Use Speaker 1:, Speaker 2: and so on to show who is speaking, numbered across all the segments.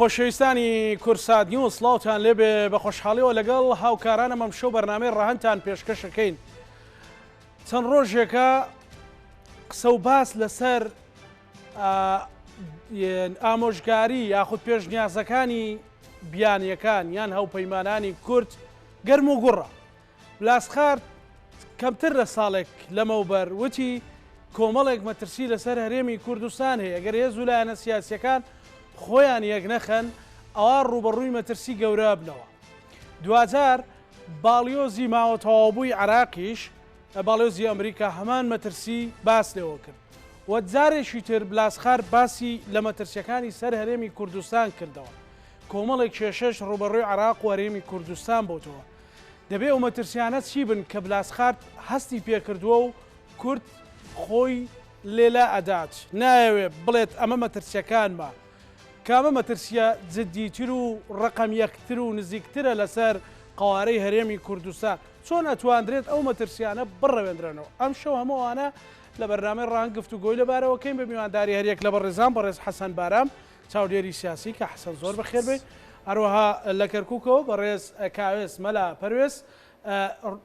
Speaker 1: خۆشەویستانی کوردسات نیوز سڵاوتان لێبێ بە خۆشحاڵیەوە لەگەڵ هاوکارانم ئەمشەو بەرنامەی ڕەهەندتان پێشکەشەکەین چەند ڕۆژێکە قسە و باس لەسەر ئامۆژگاری یاخود پێشنیازەکانی بیانیەکان یان هاوپەیمانانی کورد گەرم و گوڕە بلاسخارت کەمتر لە ساڵێک لەمەوبەر وتی، کۆمەڵێک مەترسی لەسەر هەرێمی کوردستان هەیە، گەر هێز و لایەنە سیاسییەکان خۆیان یەکنەخەن، ئەوا ڕووبەڕووی مەترسی گەورە ئەبنەوە. دواجار باڵیۆزی ماوە تەواوبووی عێراقیش، باڵیۆزی ئەمریکا هەمان مەترسی باس لێوە کرد و جارێکی تر بلاسخارت باسی لە مەترسییەکانی سەر هەرێمی کوردستان کردەوە. کۆمەڵێک کێشەش ڕووبەڕووی عێراق و هەرێمی کوردستان بۆتەوە. دەبێ ئەو مەترسیانە چی بن کە بلاسخارت هەستی پێکردووە و کورد خۆی لێ لا ئەدات، نایەوێ بڵێت ئەمە مەترسیەکانمە؟ کامە مەترسیە جدیتر و ڕەقەم یەکتر و نزیکترە لەسەر قەوارەی هەرێمی کوردستان؟ چۆن ئەتواندرێت ئەو مەترسیانە بڕەوێندرێنەوە؟ ئەمشەو هەموو ئەوانە لە بەرنامەی ڕەهەند گفتوگۆی لەبارەوە کەین بە میوانداری هەریەک لە بەڕێزان بەڕێز حەسەن بارام چاودێری سیاسی کە حەسەن زۆر بەخێر بێی. هەروەها لە کەرکوکەوە بەڕێز کاوێس مەلا پەروێز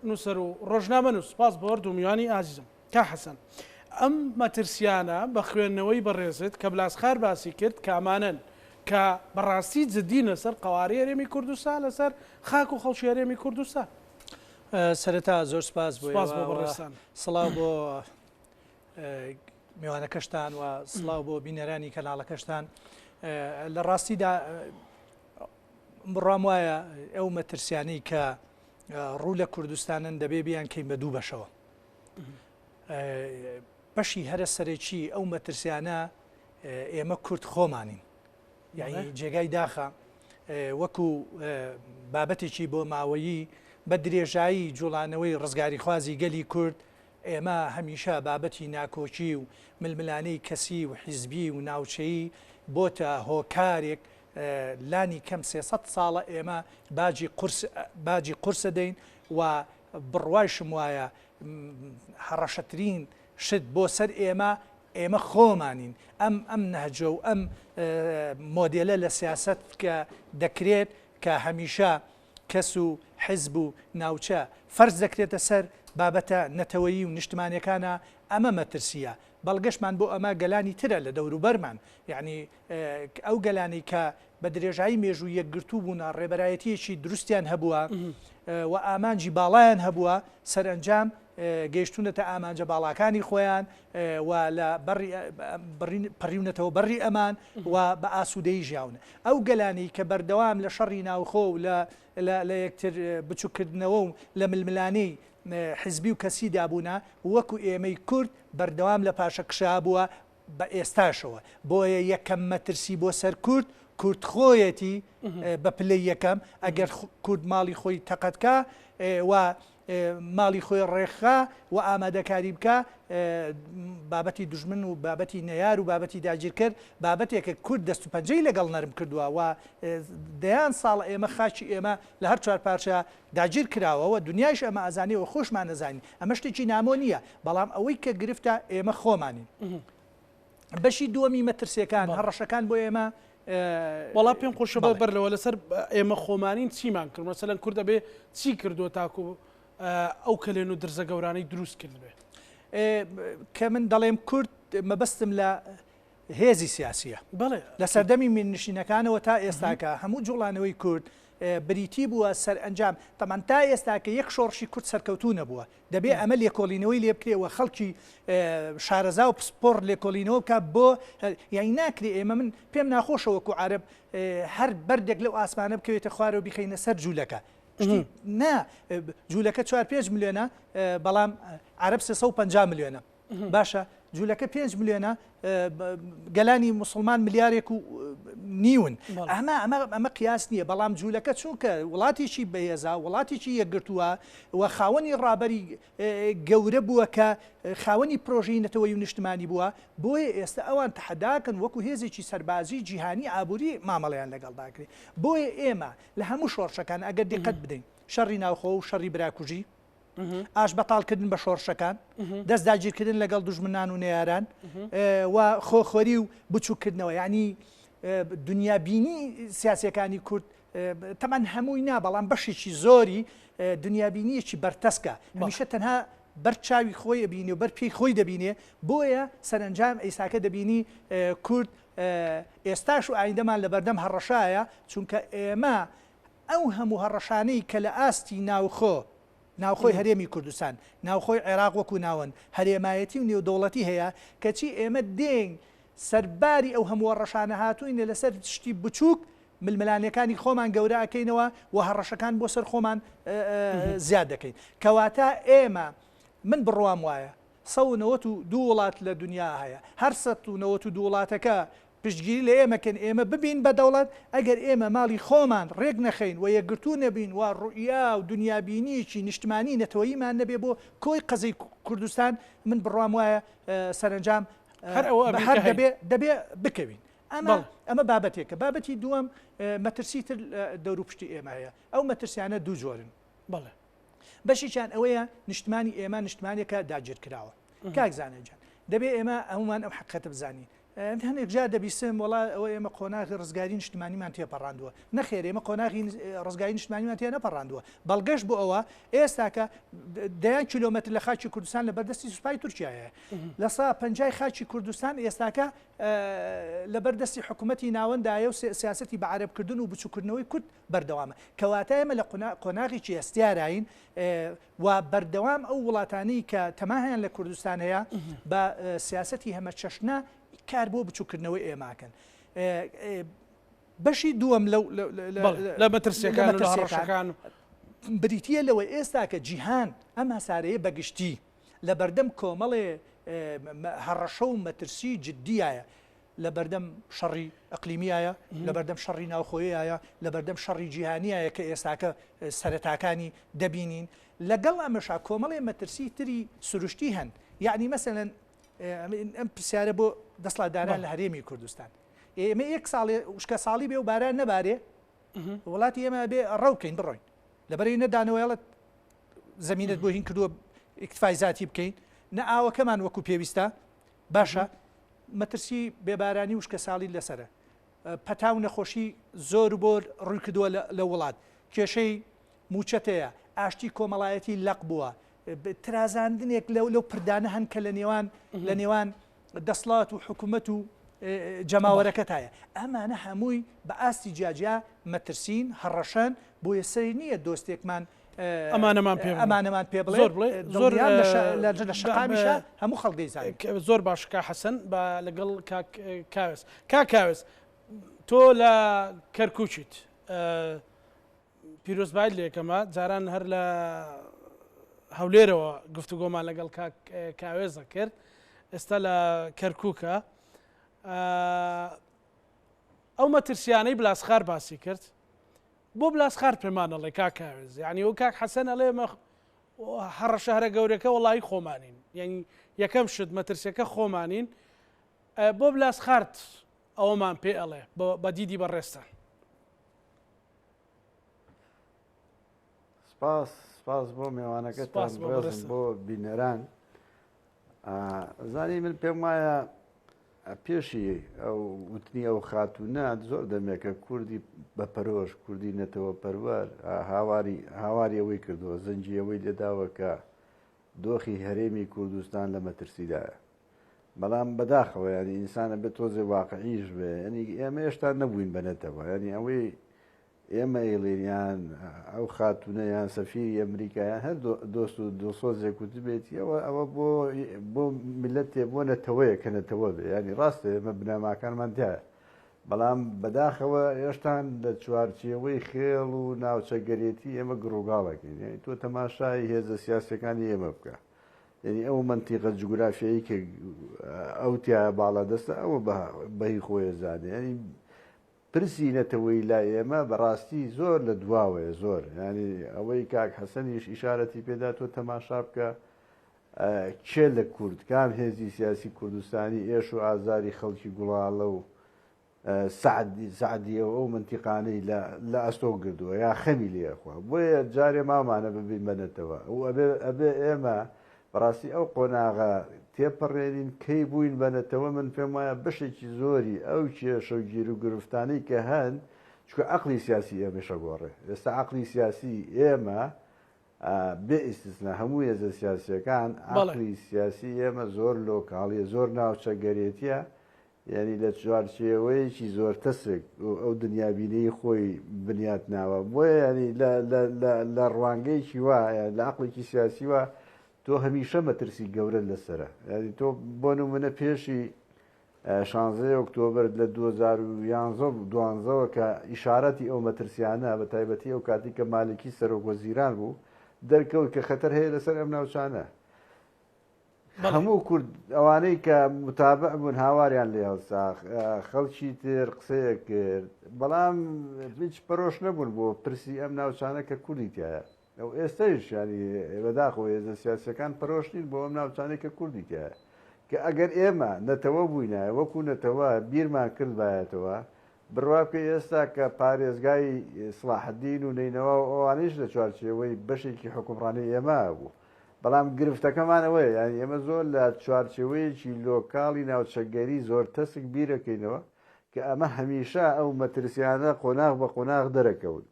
Speaker 1: نووسەر و ڕۆژنامەنووس. سوپاس بۆ هەردوو میوانی ئازیزم. کاک حەسەن ئەم مەترسیانە بە خوێندنەوەی بەڕێزت کە بلاسخار باسی کرد کامانەن کە بەڕاستی جدین لەسەر قەوارەی هەرێمی کوردستان لەسەر خاک و خەڵکی هەرێمی کوردستان؟
Speaker 2: سەرەتا زۆر سوپاس بۆ ئێوە و سڵاو بۆ میوانەکەشتان و سڵاو بۆ بینەرانی کەناڵەکەشتان لە ڕاستیدا بڕام وایە ئەو مەترسیانەی کە ڕوو لە کوردستانن دەبێ بیان کەین بە دوو بەشەوە بەشی هەرە سەرەکی ئەو مەترسیانە ئێمە کورد خۆمانین یعنی جێگای داخە وەکو بابەتێکی بۆ ماوەیی بە درێژایی جوڵانەوەی ڕزگاریخوازی گەلی کورد ئێمە هەمیشە بابەتی ناکۆکی و ململانێی کەسی و حیزبی و ناوچەیی بۆتە هۆکارێک لانی کەم 300 ساڵە ئێمە باجی قورس باجی قورس دەین و بڕوایشم وایە هەڕەشەترین شت بۆ سەر ئێمە ئێمە خۆمانین ئەم ئەم نەهجە و ئەم مۆدێلە لە سیاسەت کە دەکرێت کە هەمیشە کەس و حیزب و ناوچە فەرز دەکرێتە سەر بابەتە نەتەوەیی و نیشتمانیەکانا، ئەمە مەترسیە. بەڵگەشمان بۆ ئەمە گەلانی ترە لە دەوروبەرمان. یەعنی ئەو گەلانەی کە بە درێژایی مێژوو یەکگرتوو بوونە، ڕێبەرایەتیەکی دروستیان هەبووە و ئامانجی باڵایان هەبووە، سەرئەنجام گەیشتوونەتە ئامانجە باڵاکانی خۆیان و لە بەڕی پەڕیونەتەوە بەڕی ئەمان و بە ئاسوودەیی ژیاون. ئەو گەلانەی کە بەردەوام لە شەڕی ناوخۆ و لە لە یەکتر بچووککردنەوە و لە ململانێی حزبی و کەسیدا بوونە، وەکو ئێمەی کورد بەردەوام لە پاشەکشە بووە بە ئێستاشەوە. بۆیە یەکەم مەترسی بۆ سەر کورد، کورد خۆیەتی بە پلەی یەکەم، ئەگەر کورد ماڵی خۆی تەقەت کا و ماڵی خۆی ڕێکخا و ئامادەکاری بکا، بابەتی دوژمن و بابەتی نەیار و بابەتی داگیرکەر بابەتێکە کورد دەست و پەنجەی لەگەڵ نەرم کردووە و دەیان ساڵە ئێمە خاکی ئێمە لە هەر چوار پارچە داگیر کراوە و دنیایش ئەمە ئەزانێ و خۆشمان ئەزانین ئەمە شتێکی نامۆ نییە بەڵام ئەوەی کە گرفتە ئێمە خۆمانین. بەشی دووەمی مەترسیەکان هەڕەشەکان بۆ ئێمە
Speaker 1: وەڵا پێم خۆشە بەر بەر لەوە لەسەر ئێمە خۆمانین چیمان کرد مەسەلەن کورد ئەبێ چی کردووە تاکو ئەو کەلێن و درزە گەورانەی دروست کرد بێ
Speaker 2: کە من دەڵێم کورد مەبەستم لە هێزی سیاسیە
Speaker 1: بەڵێ
Speaker 2: لە سەردەمی میرنشینەکانەوە تا ئێستاکە هەموو جوڵانەوەی کورد بریتی بووە سەرئەنجام تەمان تا ئێستاکە یەک شۆڕشی کورد سەرکەوتوو نەبووە دەبێ ئەمە لێکۆڵینەوەی لێ بکرێ و خەڵکی شارەزا و پسپۆڕ لێکۆڵینەوە بکا بۆ یانی ناکرێ ئێمە من پێم ناخۆشە وەکو عەرەب هەر بەردێک لەو ئاسمانە بکەوێتە خوارەوە بیخەینە سەر جوولەکە نا جوولەکە چوار پێنج ملیۆنە بەڵام عەرەب 350 ملیۆنە باشە جولەکە پێنج ملیۆنە گەلانی موسڵمان ملیارێک و نیون ئەمە ئەمە ئەمە قیاس نییە بەڵام جوولەکە چونکە وڵاتێکی بەهێزە وڵاتێکی یەکگرتووە و خاوەنی ڕابەری گەورە بووە کە خاوەنی پرۆژەی نەتەوەی و نیشتمانی بووە بۆیە ئێستا ئەوان تەحەداکەن وەکو هێزێکی سەربازی جیهانی ئابووری مامەڵەیان لەگەڵداکرێ بۆیە ئێمە لە هەموو شۆڕشەکان ئەگەر دیقەت بدەین شەڕی ناوخۆ و شەڕی براکوژی ئاش بەتاڵ کردن بە شۆڕشەکان، دەست داگیرکردن لەگەڵ دوژمنان و نەیاران و خۆخۆری و بچووک کردنەوە یانی. دنیابینی سیاسیەکانی کورد تەبعەن هەمووی نا بەڵام بەشێکی زۆری دنیابینیەکی بەرتەسکە هەمیشە تەنها بەر چاوی خۆی ئەبینێ و بەر پێی خۆی دەبینێ بۆیە سەرەنجام ئیساکە دەبینی کورد ئێستاش و ئایندەمان لەبەردەم هەڕەشایە چونکە ئێمە ئەو هەموو هەڕەشانەی کە لە ئاستی ناوخۆ ناوخۆی هەرێمی کوردستان، ناوخۆی عێراق وەکو ناوەند، هەرێمایەتی و نێودەوڵەتی هەیە، کەچی ئێمە دێین سەرباری ئەو هەمووە ڕەشانە هاتووینە لەسەر شتی بچووک ململانێکانی خۆمان گەورە ئەکەینەوە و هەڕەشەکان بۆ سەر خۆمان زیاد دەکەین. کەواتە ئێمە من بڕوام وایە 192 وڵات لە دونیا هەیە، هەر 192 وڵاتەکە پشتگیری لە ئێمە کەن ئێمە ببین بە دەوڵەت، ئەگەر ئێمە ماڵی خۆمان ڕێک نەخەین و یەکگرتوو نەبین و ڕوئیا و دونیابینییەکی نیشتمانی نەتەوەییمان نەبێ بۆ کۆی قەزەی کوردستان، من بڕوام وایە سەرەنجام
Speaker 1: هەر ئەوە ئەبین
Speaker 2: هەر
Speaker 1: کە هەین.
Speaker 2: دەبێ دەبێ بکەوین. ئەمە
Speaker 1: بەڵێ.
Speaker 2: ئەمە بابەتێکە. بابەتی دووەم مەترسی تر لە دەوروپشتی ئێمە هەیە. ئەو مەترسیانە دوو جۆرن.
Speaker 1: بەڵێ.
Speaker 2: بەشێکیان ئەوەیە نیشتمانی ئێمە نیشتمانێکە داگیرکراوە. کاک زانا گیان دەبێ ئێمە هەموومان ئەم حەقیقەتە بزانین. هەندێک جار دەبیستم وەڵا ئەوە ئێمە قۆناغی ڕزگاری نیشتمانیمان تێپەڕاندووە. نەخێر ئێمە قۆناغی ڕزگاری نیشتمانیمان تێنەپەڕاندووە. بەڵگەش بۆ ئەوە ئێستاکە دەیان کیلۆمەتر لە خاکی کوردستان لە بەردەستی سوپای تورکیایە. لە سا پەنجای خاکی کوردستان ئێستاکە لەبەر دەستی حکوومەتی ناوەندایە و سیاسەتی بە عەرەبکردن و بچووکردنەوەی کورد بەردەوامە. کەواتە ئێمە لە قۆناغێکی هەستیاراین و بەردەوام ئەو وڵاتانەی کە تەماهیان لە کوردستان هەیە بە سیاسەتی هەمەچەشنە کار بۆ بچووکردنەوەی ئێماکەن. بەشی دووەم لەو
Speaker 1: لە مەترسیەکان و لە هەڕەشەکان
Speaker 2: بریتییە لەوەی ئێستا کە جیهان ئەم هەسارەیە بەگشتی لە بەردەم کۆمەڵێ هەڕەشە و مەترسی جددیایە لە بەردەم شەڕی ئەقلیمیایە، لە بەردەم شەڕی ناوخۆییایە، لە بەردەم شەڕی جیهانیایە کە ئێستاکە سەرەتاکانی دەبینین. لەگەڵ ئەمەشا کۆمەڵێ مەترسی تری سروشتی هەن. یەعنی مەسەلەن ئەم پرسیارە بۆ دەسڵاتداران لە هەرێمی کوردستان. ئێمە یەک ساڵێ وشکە ساڵی بێ و باران نەبارێ، وڵاتی ئێمە بێ ڕەو بکەین بڕۆین. لەبەرئەوەی نە دانەوێڵەت زەمینەت بۆ هین کردووە ئیکتفای زاتی بکەین، نە ئاوەکەمان وەکو پێویستە. باشە مەترسی بێبارانی و وشکەساڵی لەسەرە، پەتا و نەخۆشی زۆر و بۆر ڕووی کردووە لە وڵات، کێشەی مووچەت هەیە، ئاشتی کۆمەڵایەتی لەق بووە، ترازاندنێک لەو پردانە هەن کە لە نێوان لە نێوان دەسڵات و حکوومەت و جەماوەرەکەتایە. ئەمانە هەمووی بە ئاستی جیاجیا مەترسین، هەڕەشەن، بۆیە سەیر نییە دۆستێکمان
Speaker 1: ئەمانەمان پێ
Speaker 2: ئەمانەمان پێ بڵێ
Speaker 1: زۆر بڵێ زۆر
Speaker 2: لە شەقامیشە هەموو خەڵک دەیزانێت
Speaker 1: زۆر باش کا حەسەن بە لەگەڵ کاک کاوێس کاک کاوێس تۆ لە کەرکووکیت پیرۆزبایت لێکەمە جاران هەر لە هەولێرەوە گفتوگۆمان لەگەڵ کاک کاوێزە کرد ئێستا لە کەرکووکە ئەو مەترسیانەی بلاسخار باسی کرد بۆ بلاسخارت پێمان ئەڵێ کاک کاوێز یعنی و کاک حەسەن ئەڵێ مە هەڕەشە هەرە گەورەکە وەڵی خۆمانین یعنی یەکەم شت مەترسیەکە خۆمانین بۆ بلاسخارت ئەوەمان پێ ئەڵێ بە دیدی بەڕێزتان.
Speaker 3: سپاس سپاس بۆ مێوانەکەتان ڕێزم بۆ بینەران زانی من پێم وایە پێشی ئەو وتنی ئەو خاتوونە زۆر دەمێکە کوردی بە پەرۆش کوردی نەتەوە پەروەر هاواری هاواری ئەوەی کردووە زەنگی ئەوەی لێداوە کە دۆخی هەرێمی کوردستان لە مەترسیدایە بەڵام بەداخەوە ینی ئینسانە بێت تۆزێ واقعیش بێ ینی ئێمە هێشتا نەبووین بەنەتەوە ینی ئەوەی ئێمە ئەیڵێین یان ئەو خاتوونە یان سەفیری ئەمریکا یان هەر دۆست و دڵسۆزێک وتبێتی ئەوە ئەوە بۆ بۆ میللەتێ بۆ نەتەوەیە کە نەتەوە بێ ینی ڕاستە ئێمە بنەماکانمان تایە بەڵام بەداخەوە هێشتان لە چوارچێوەی خێڵ و ناوچەگەرێتی ئێمە گڕوگاڵەکەین یعنی تۆ تەماشای هێزە سیاسەکانی ئێمە بکە یعنی ئەو مەنتیقە جوگرافیایی کە ئەو تایە باڵادەستە ئەوە بەهی خۆیە زانێ ینی پرسی نەتەوەیی لای ئێمە بە ڕاستی زۆر لە دواوەیە زۆر یانی ئەوەی کاک حەسەنیش ئیشارەتی پێدا تۆ تەماشا بکە کێ لە کورد کام هێزی سیاسی کوردستانی ئێش و ئازاری خەڵکی گوڵاڵە و سعدی سعدیە و ئەو منتیقانەی لە لە ئەستۆ گردووە یا خەمی لێخوا بۆیە جارێ مامانە ببین بە نەتەوە و ئەبێ ئەبێ ئێمە. بەڕاستی ئەو قۆناغە تێپەڕێنین کەی بووین بە نەتەوە من پێم وایە بەشێکی زۆری ئەو کێشە و گیروگرفتانەی کە هەن چونکە عەقڵی سیاسی ئێمەش ئەگۆڕێ ئێستا عەقڵی سیاسی ئێمە بێ ئیستسنا هەموو هێزە سیاسیەکان عەقڵی سیاسی ئێمە زۆر لۆکاڵیە زۆر ناوچەگەرێتیە یانی لە چوارچێوەیەکی زۆر تەسک ئەو دنیابینەی خۆی بنیات ناوە بۆیە ینی لە ڕوانگەیەکی وا لە عقلێکی سیاسی وا تۆ هەمیشە مەترسی گەورەت لەسرە ینی تۆ بۆ نمونە پێشی شانزەی ئۆکتۆبەر لە 2011 دوانزەوە کە ئیشارەتی ئەو مەترسیانە بە تایبەتی ئەو کاتی کە مالکی سەرۆک وەزیران بوو دەرکەوت کە خەتەر هەیە لەسەر ئەم ناوچانە هەموو کورد ئەوانەی کە متابع بوون هاواریان لێ هەڵسا خەڵکی تر قسەیە کرد بەڵام هیچ پەرۆش نەبوون بۆ پرسی ئەم ناوچانە کە کوردی تایە ئەو ئێستەیش ینی بەداخەوە هێزە سیاسەکان پەرۆش نین بۆ ئەم ناوچانەی کە کوردی تایە کە ئەگەر ئێمە نەتەوە بووینایە وەکو نەتەوە بیرمان کردبایەتەوە بڕوا بکە ئێستا کە پارێزگای سڵاحەدین و نەینەوا و ئەوانەیش لە چوارچێوەی بەشێکی حوکمڕانی ئێمە بوو بەڵام گرفتەکەمان ئەوەیە یانی ئێمە زۆر لە چوارچێوەیەکی لۆکاڵی ناوچەگەری زۆر تەسک بیرەکەینەوە کە ئەمە هەمیشە ئەو مەترسیانە قۆناغ بە قۆناغ دەرەکەون.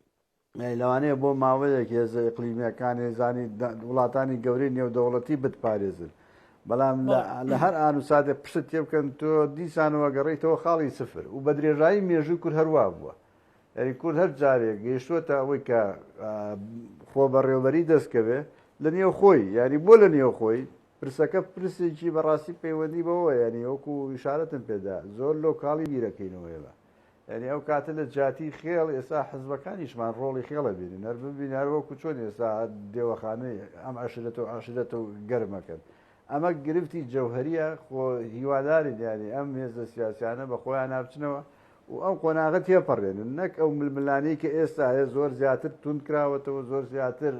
Speaker 3: یانی لەوانەیە بۆ ماوەیەک هێزە ئیقلیمییەکان، هێزانی وڵاتانی گەورەی نێودەوڵەتی بتپارێزن، بەڵام لە هەر ئان و ساتێک پشتت تێبکەن تۆ دیسانەوە گەڕێیتەوە خاڵی سفر و بە درێژایی مێژووی کورد هەر وا بووە. یانی کورد هەر جارێک گەیشتووەتە ئەوەی کە خۆبەڕێوەبەری دەست کەوێ لە نێو خۆی، یانی بۆ لە نێو خۆی؟ پرسەکە پرسێکی بەڕاستی پەیوەندی بەوە یانی وەکو ئیشارەتم پێدا زۆر لۆکاڵی بیرەکەینەوە ئێمە. یانی ئەو کاتە لە جیاتی خێڵ ئێستا حزبەکانیشمان ڕۆڵی خێڵ ئەبینن هەر ببینە هەر وەکو چۆن ئێستا دێوەخانەی ئەم عەشرەتە و عەشرەتە و گەرمەکەن ئەمە گرفتی جەوهەریە خۆ هیوادارین یانی ئەم هێزە سیاسیانە بە خۆیان بچنەوە و ئەم قۆناغە تێپەڕێنن نەک ئەو ململانەی کە ئێستا هەیە زۆر زیاتر توند کراوەتەوە زۆر زیاتر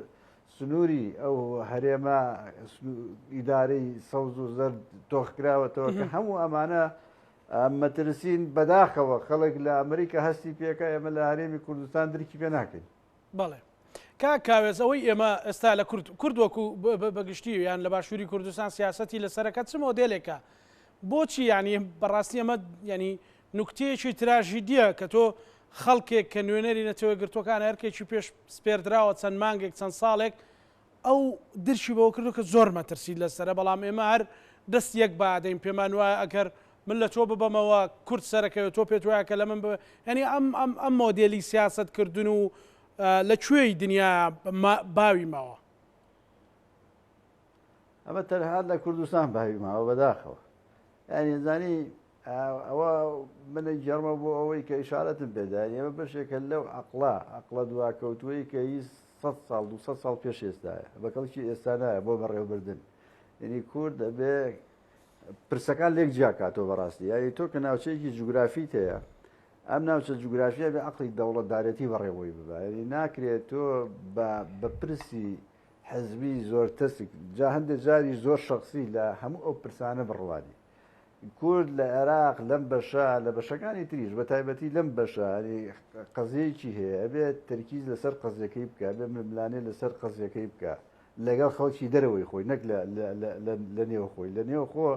Speaker 3: سنووری ئەو هەرێمە ئیدارەی سەوز و زەرد تۆخ کراوەتەوە کە هەموو ئەمانە مەترسین بەداخەوە خەڵک لە ئەمریکا هەستی پێکا ئێمە لە هەرێمی کوردستان درکی پێ ناکەین.
Speaker 1: بەڵێ کاک کاوێز ئەوەی ئێمە ئێستا لە کورد کورد وەکو بەگشتی یان لە باشووری کوردستان سیاسەتی لەسەرەکە چ مۆدێلێکە بۆچی یعنی بەڕاستی ئەمە ینی نوکتەیەکی تراژیدیە کە تۆ خەڵکێک کە نوێنەری نەتەوە گرتوەکان هەرکێکی پێش سپێردراوە چەند مانگێک چەند ساڵێک ئەو درکی بەوە کردووە کە زۆر مەترسی لەسەرە، بەڵام ئێمە هەر دەست یەک بادەین، پێمان وایە ئەگەر من لە تۆ ببەمەوە کورد سەرەکەوێت، تۆ پێت وایە کە لە من ببە، یانی ئەم ئەم ئەم مۆدێلی سیاسەت کردن و لە کوێی دنیا باوی ماوە؟
Speaker 3: ئەمە تەنها لە کوردستان باوی ماوە بەداخەوە. یانی زانی ئەوە من ئەیگێڕمەوە بۆ ئەوەی کە ئیشارەتم پێدا یانی ئەمە بەشێکە لەو عەقڵە عەقڵە دواکەوتووەی کە هی سەد ساڵ 200 ساڵ پێش ئێستایە بە کەڵکی ئێستا نایە بۆ بەڕێوەبردن یعنی کورد دەبێ پرسەکان لێک جیاکاتەوە بەڕاستی یعنی تۆ کە ناوچەیەکی جوگرافیت هەیە ئەم ناوچە جوگرافیە بێ عقلی دەوڵەتدارێتی بەڕێوەی ببە یعنی ناکرێت تۆ بە پرسی حزبی زۆر تەسک جا هەندێک جاری زۆر شخصی لە هەموو ئەو پرسانە بڕوانی کورد لە عێراق لەم بەشە لە بەشەکانی تریش بە تایبەتی لەم بەشە قەزیەکی هەیە ئەبێت تەرکیز لەسەر قەزیەکەی بکە بێ ململانێ لەسەر قەزیەکەی بکە لەگەڵ خەڵکی دەرەوەی خۆی نەک لە نێو خۆی لە نێو خۆ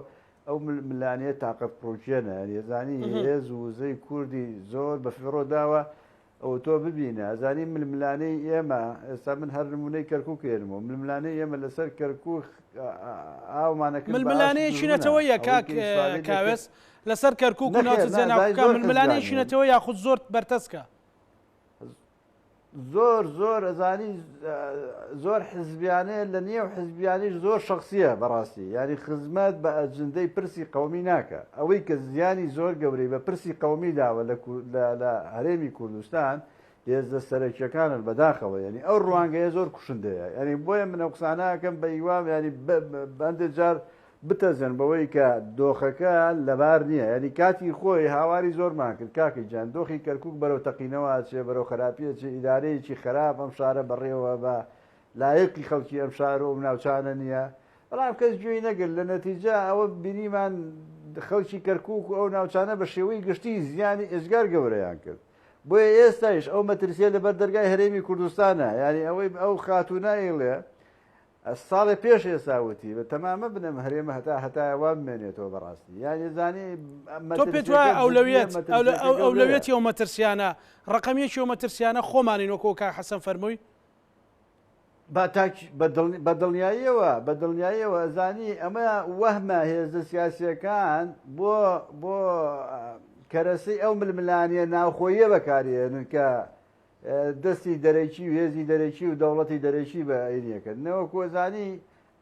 Speaker 3: ئەو ململانێ تاقەت پڕوکێنە یزانی هێز و وزەی کوردی زۆر بە فیڕۆ داوە ئەوە تۆ ببینە ئەزانی ململانێی ئێمە ئێستا من هەر نمونەی کەرکوک هێنمەوە ململانێی ئێمە لەسەر کەرکوک ئاومانە کرد بە ئاشی
Speaker 1: ململانێیەکی
Speaker 3: دوژمنە
Speaker 1: نەتەوەیە
Speaker 3: ئەوەی
Speaker 1: کاک
Speaker 3: کە ئیسرائیل دەکرد
Speaker 1: کاوێس لەسەر کەرکوک و
Speaker 3: نەخێر
Speaker 1: ناوچە
Speaker 3: نا زای
Speaker 1: جێناکۆکان
Speaker 3: زۆر
Speaker 1: ململانێیەکی
Speaker 3: حزبیان
Speaker 1: نەتەوەیە یاخود زۆر بەرتەسکە؟
Speaker 3: زۆر زۆر ئەزانی زۆر حزبیانەیە لە نێو حزبیانیش زۆر شخصیە بەڕاستی یعنی خزمەت بە ئەجندەی پرسی قومی ناکە ئەوەی کە زیانی زۆر گەورەی بە پرسی قومی داوە لە هەرێمی کوردستان هێزە سەرەکیەکانن بەداخەوە یعنی ئەو ڕوانگەیە زۆر کوشندەیە یعنی بۆیە من ئەو قسانەکەم بە هیوام یعنی بەندێ جار بتەزێن بەوەی کە دۆخەکە لەبار نییە، یانی کاتی خۆی هاواری زۆرمان کرد کاکە گیان دۆخی کەرکوک بەرەو تەقینەوە ئەچێ بەرەو خراپی ئەچێ ئیدارەیەکی خراپ ئەم شارە بەڕێوە بە لایقی خەڵکی ئەم شار و ئەم ناوچانە نییە بەڵام کەس گوێی نەگرت لە نەتیجە ئەوە بینیمان خەڵکی کەرکوک و ئەو ناوچانە بە شێوەی گشتی زیانی ئێجگار گەورەیان کرد بۆیە ئێستایش ئەو مەترسیە لەبەر دەرگای هەرێمی کوردستانە یانی ئەوەی ئەو خاتوونە ئەیڵێ. ساڵێ پێش ئێستا وتی بە تەمامە بنەم هەرێمە هەتا هەتایە وا بمێنێتەوە بەڕاستی یانی زانی
Speaker 1: تۆ پێت وایە ئەولەویەت ئەولەویەتی ئەو مەترسیانە ڕقم یەکی ئەو مەترسیانە خۆمانین وەکو کاک حەسەن فەرمووی؟
Speaker 3: با تاک بە دڵنیاییەوە بە دڵنیاییەوە ئەزانی ئەمە وەهمە هێزە سیاسیەکان بۆ بۆ کەرەسەی ئەو ململانیە ناوخۆییە بەکارێنن کە دەستی دەرەکی و هێزی دەرەکی و دەوڵەتی دەرەکی بە ئەینیەکەن نەوەکو ئەزانی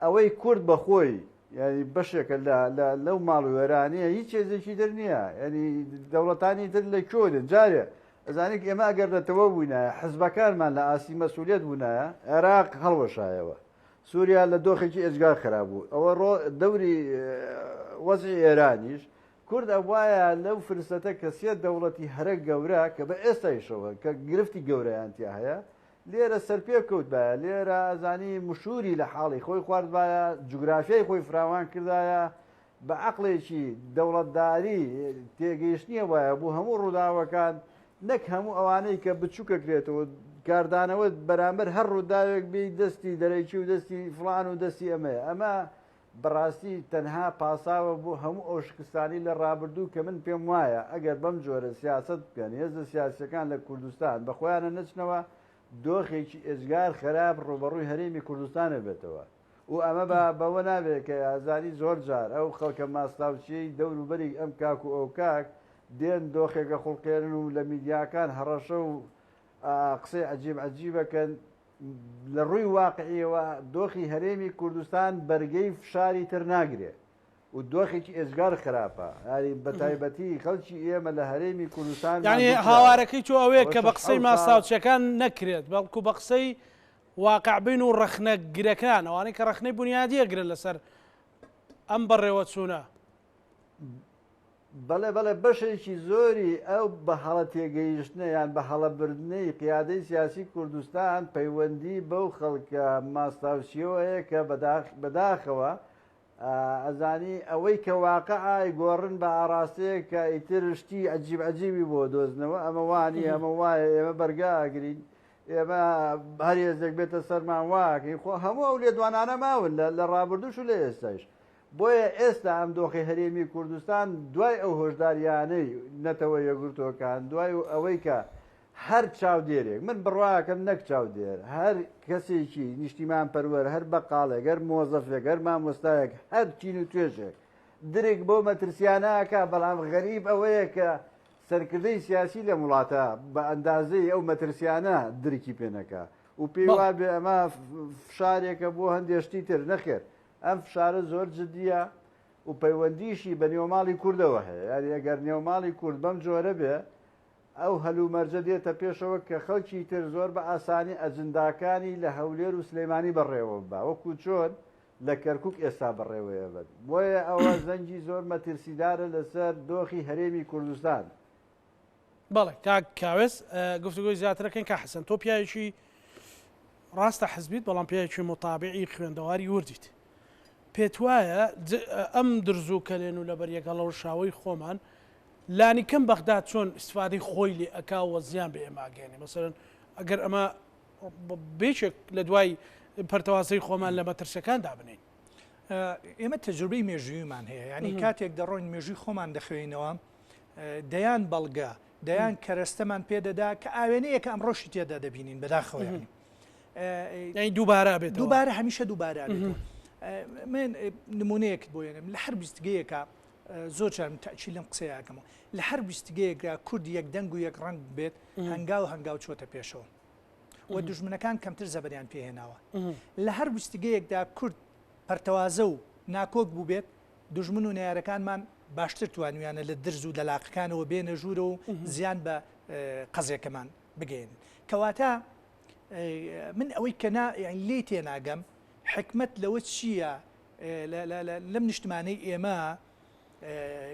Speaker 3: ئەوەی کورد بە خۆی یعنی بەشێکە لە لە لەو ماڵ وێرانەیە هیچ هێزێکی تر نییە یعنی دەوڵەتانی تر لە کوێ دێن جارێ ئەزانیت ئێمە ئەگەر نەتەوە بووینایە حزبەکانمان لە ئاستی مەسئولیت بوونایە عێراق هەڵوەشایەوە سووریا لە دۆخێکی ئێجگار خراپ بوو ئەوە ڕۆ دەوری وەزعی ئێرانیش کورد ئەبوایە لەو فرسەتە کە سێ دەوڵەتی هەرە گەورە کە بە ئێستایشەوە کە گرفتی گەورەیان تیا هەیە لێرە سەرپێ بکەوتبایە لێرە ئەزانی مشوری لە حاڵی خۆی خواردبایە جوگرافیای خۆی فراوان کردایە بە عەقڵێکی دەوڵەتداری تێگەیشتنی هەبوایە بۆ هەموو ڕووداوەکان نەک هەموو ئەوانەی کە بچووکەکرێتەوە کاردانەوە بەرامبەر هەر ڕووداوێک بی دەستی دەرەکی و دەستی فڵان و دەستی ئەمەیە ئەمە بەڕاستی تەنها پاساوە بۆ هەموو ئەو شکستانەی لە ڕابردوو کە من پێم وایە ئەگەر بەم جۆرە سیاسەت بکەن هێزە سیاسیەکان لە کوردستان بە خۆیانە نەچنەوە دۆخێکی ئێجگار خراپ ڕووبەڕووی هەرێمی کوردستان ئەبێتەوە و ئەمە بە بەوە نابێت کە ئازانی زۆر جار ئەو خەڵکە ماستاوچیەی دەوروبەری ئەم کاک و ئەو کاک دێن دۆخێکە خوڵقێنن و لە میدیاکان هەڕەشە و قسەی عەجیب عەجیبەکەن لە ڕووی واقعیەوە دۆخی هەرێمی کوردستان بەرگەی فشاری تر ناگرێ و دۆخێکی ئێجگار خراپە یاری بە تایبەتی خەڵکی ئێمە لە هەرێمی کوردستان
Speaker 1: یعنی هاوارەکەی تۆ ئەوەیە کە بە قسەی ماستاوچیەکان نەکرێت بەڵکو بە قسەی واقعبین و ڕەخنەگرەکان ئەوانەی کە ڕەخنەی بونیادی ئەگرن لەسەر ئەم بەڕێوەچوونە.
Speaker 3: بەڵێ بەڵێ بەشێکی زۆری ئەو بە هەڵە تێگەیشتنە یان بە هەڵە بردنەی قیادەی سیاسی کوردستان پەیوەندی بەو خەڵکە ماستاوچیەوە هەیە کە بەداخەوە ئەزانی ئەوەی کە واقعە ئەیگۆڕن بە ئاڕاستەیەک کە ئیتر شتی عەجیب عەجیبی بۆ دۆزنەوە ئەمە وانیە ئەمە وایە ئێمە بەرگا ئەگرین ئێمە هەر هێزێک بێتە سەرمان واکەین خۆ هەموو ئەو لێدوانانە ماون لە ڕابردووش و لە ئێستایش بۆیە ئێستا ئەم دۆخی هەرێمی کوردستان دوای ئەو هۆشداریانەی نەتەوە یەکگرتووەکان دوای ئەوەی کە هەر چاودێرێک، من بڕواکەم نەک چاودێر، هەر کەسێکی نیشتیمان پەروەر، هەر بەقاڵێک، هەر مۆزەفێک، هەر مامۆستایەک، هەر چین و توێژێک درک بەو مەترسیانە ئەکا، بەڵام غەریب ئەوەیە کە سەرکردەی سیاسی لەم وڵاتە بە ئەندازەی ئەو مەترسیانە درکی پێ نەکا و پێی وابێ ئەمە فشارێکە بۆ هەندێ شتی تر، نەخێر ئەم فشارە زۆر جدییە و پەیوەندیشی بە نێوماڵی کوردەوە هەیە، یانی ئەگەر نێوماڵی کورد بەم جۆرە بێ ئەو هەلومەرجە دێتە پێشەوە کە خەڵکی تر زۆر بە ئاسانی ئەجنداکانی لە هەولێر و سلێمانی بەڕێوە ببا وەکو چۆن لە کەرکوک ئێستا بەڕێوەیەبەن. بۆیە ئەوە زەنگی زۆر مەترسیدارە لەسەر دۆخی هەرێمی کوردستان.
Speaker 1: بەڵێ کاک کاوێس گفتوگۆی زیاتر ئەکەین. کاک حەسەن تۆ پیاوێکی ڕاستە حزبیت بەڵام پیاوێکی موتابعی خوێندەواری وردیت. پێتوایە ئەم درز و کەلێن و لەبەریەک هەڵەوەشاوەی خۆمان لانیکەم بەغداد چۆن ئیستفادەی خۆی لێ ئەکا و زیان بە ئێمە ئەگەیەنێ مەسەلەن ئەگەر ئەمە بێکێک لە دوای پەرتەوازەی خۆمان لە مەترسیەکان دابنێین.
Speaker 2: ئێمە تەجروبەی مێژوویمان هەیە یعنی کاتێک دەڕۆین مێژووی خۆمان دەخوێنەوە دەیان بەڵگە دەیان کەرەستەمان پێدەدا کە ئاوێنەیەکە ئەمڕۆشی تێدا دەبینین بەداخەوە یعنی
Speaker 1: یعنی دووبارە بێت
Speaker 2: دووبارە هەمیشە دووبارە بێت من نمونەیەکت بۆ یێنم لە هەر بیستگەیەکە زۆر جار من تەئکید لەم قسەیە ئەکەمەوە لە هەر ویستگەیەکدا کورد یەک دەنگ و یەک ڕەنگ بێت هەنگاو هەنگاو چۆتە پێشەوە و دوژمنەکان کەمتر زەبریان پێهێناوە لە هەر ویستگەیەکدا کورد پەرتەوازە و ناکۆک بووبێت دوژمن و نەیارەکانمان باشتر توانیویانە لە درز و دەلاقەکانەوە بێنە ژوورەوە و زیان بە قەزێکەمان بگەیەنن کەواتە من ئەوەی کە نا لێی تێناگەم حکمت لەوە چییە لەم نیشتمانەی ئێمە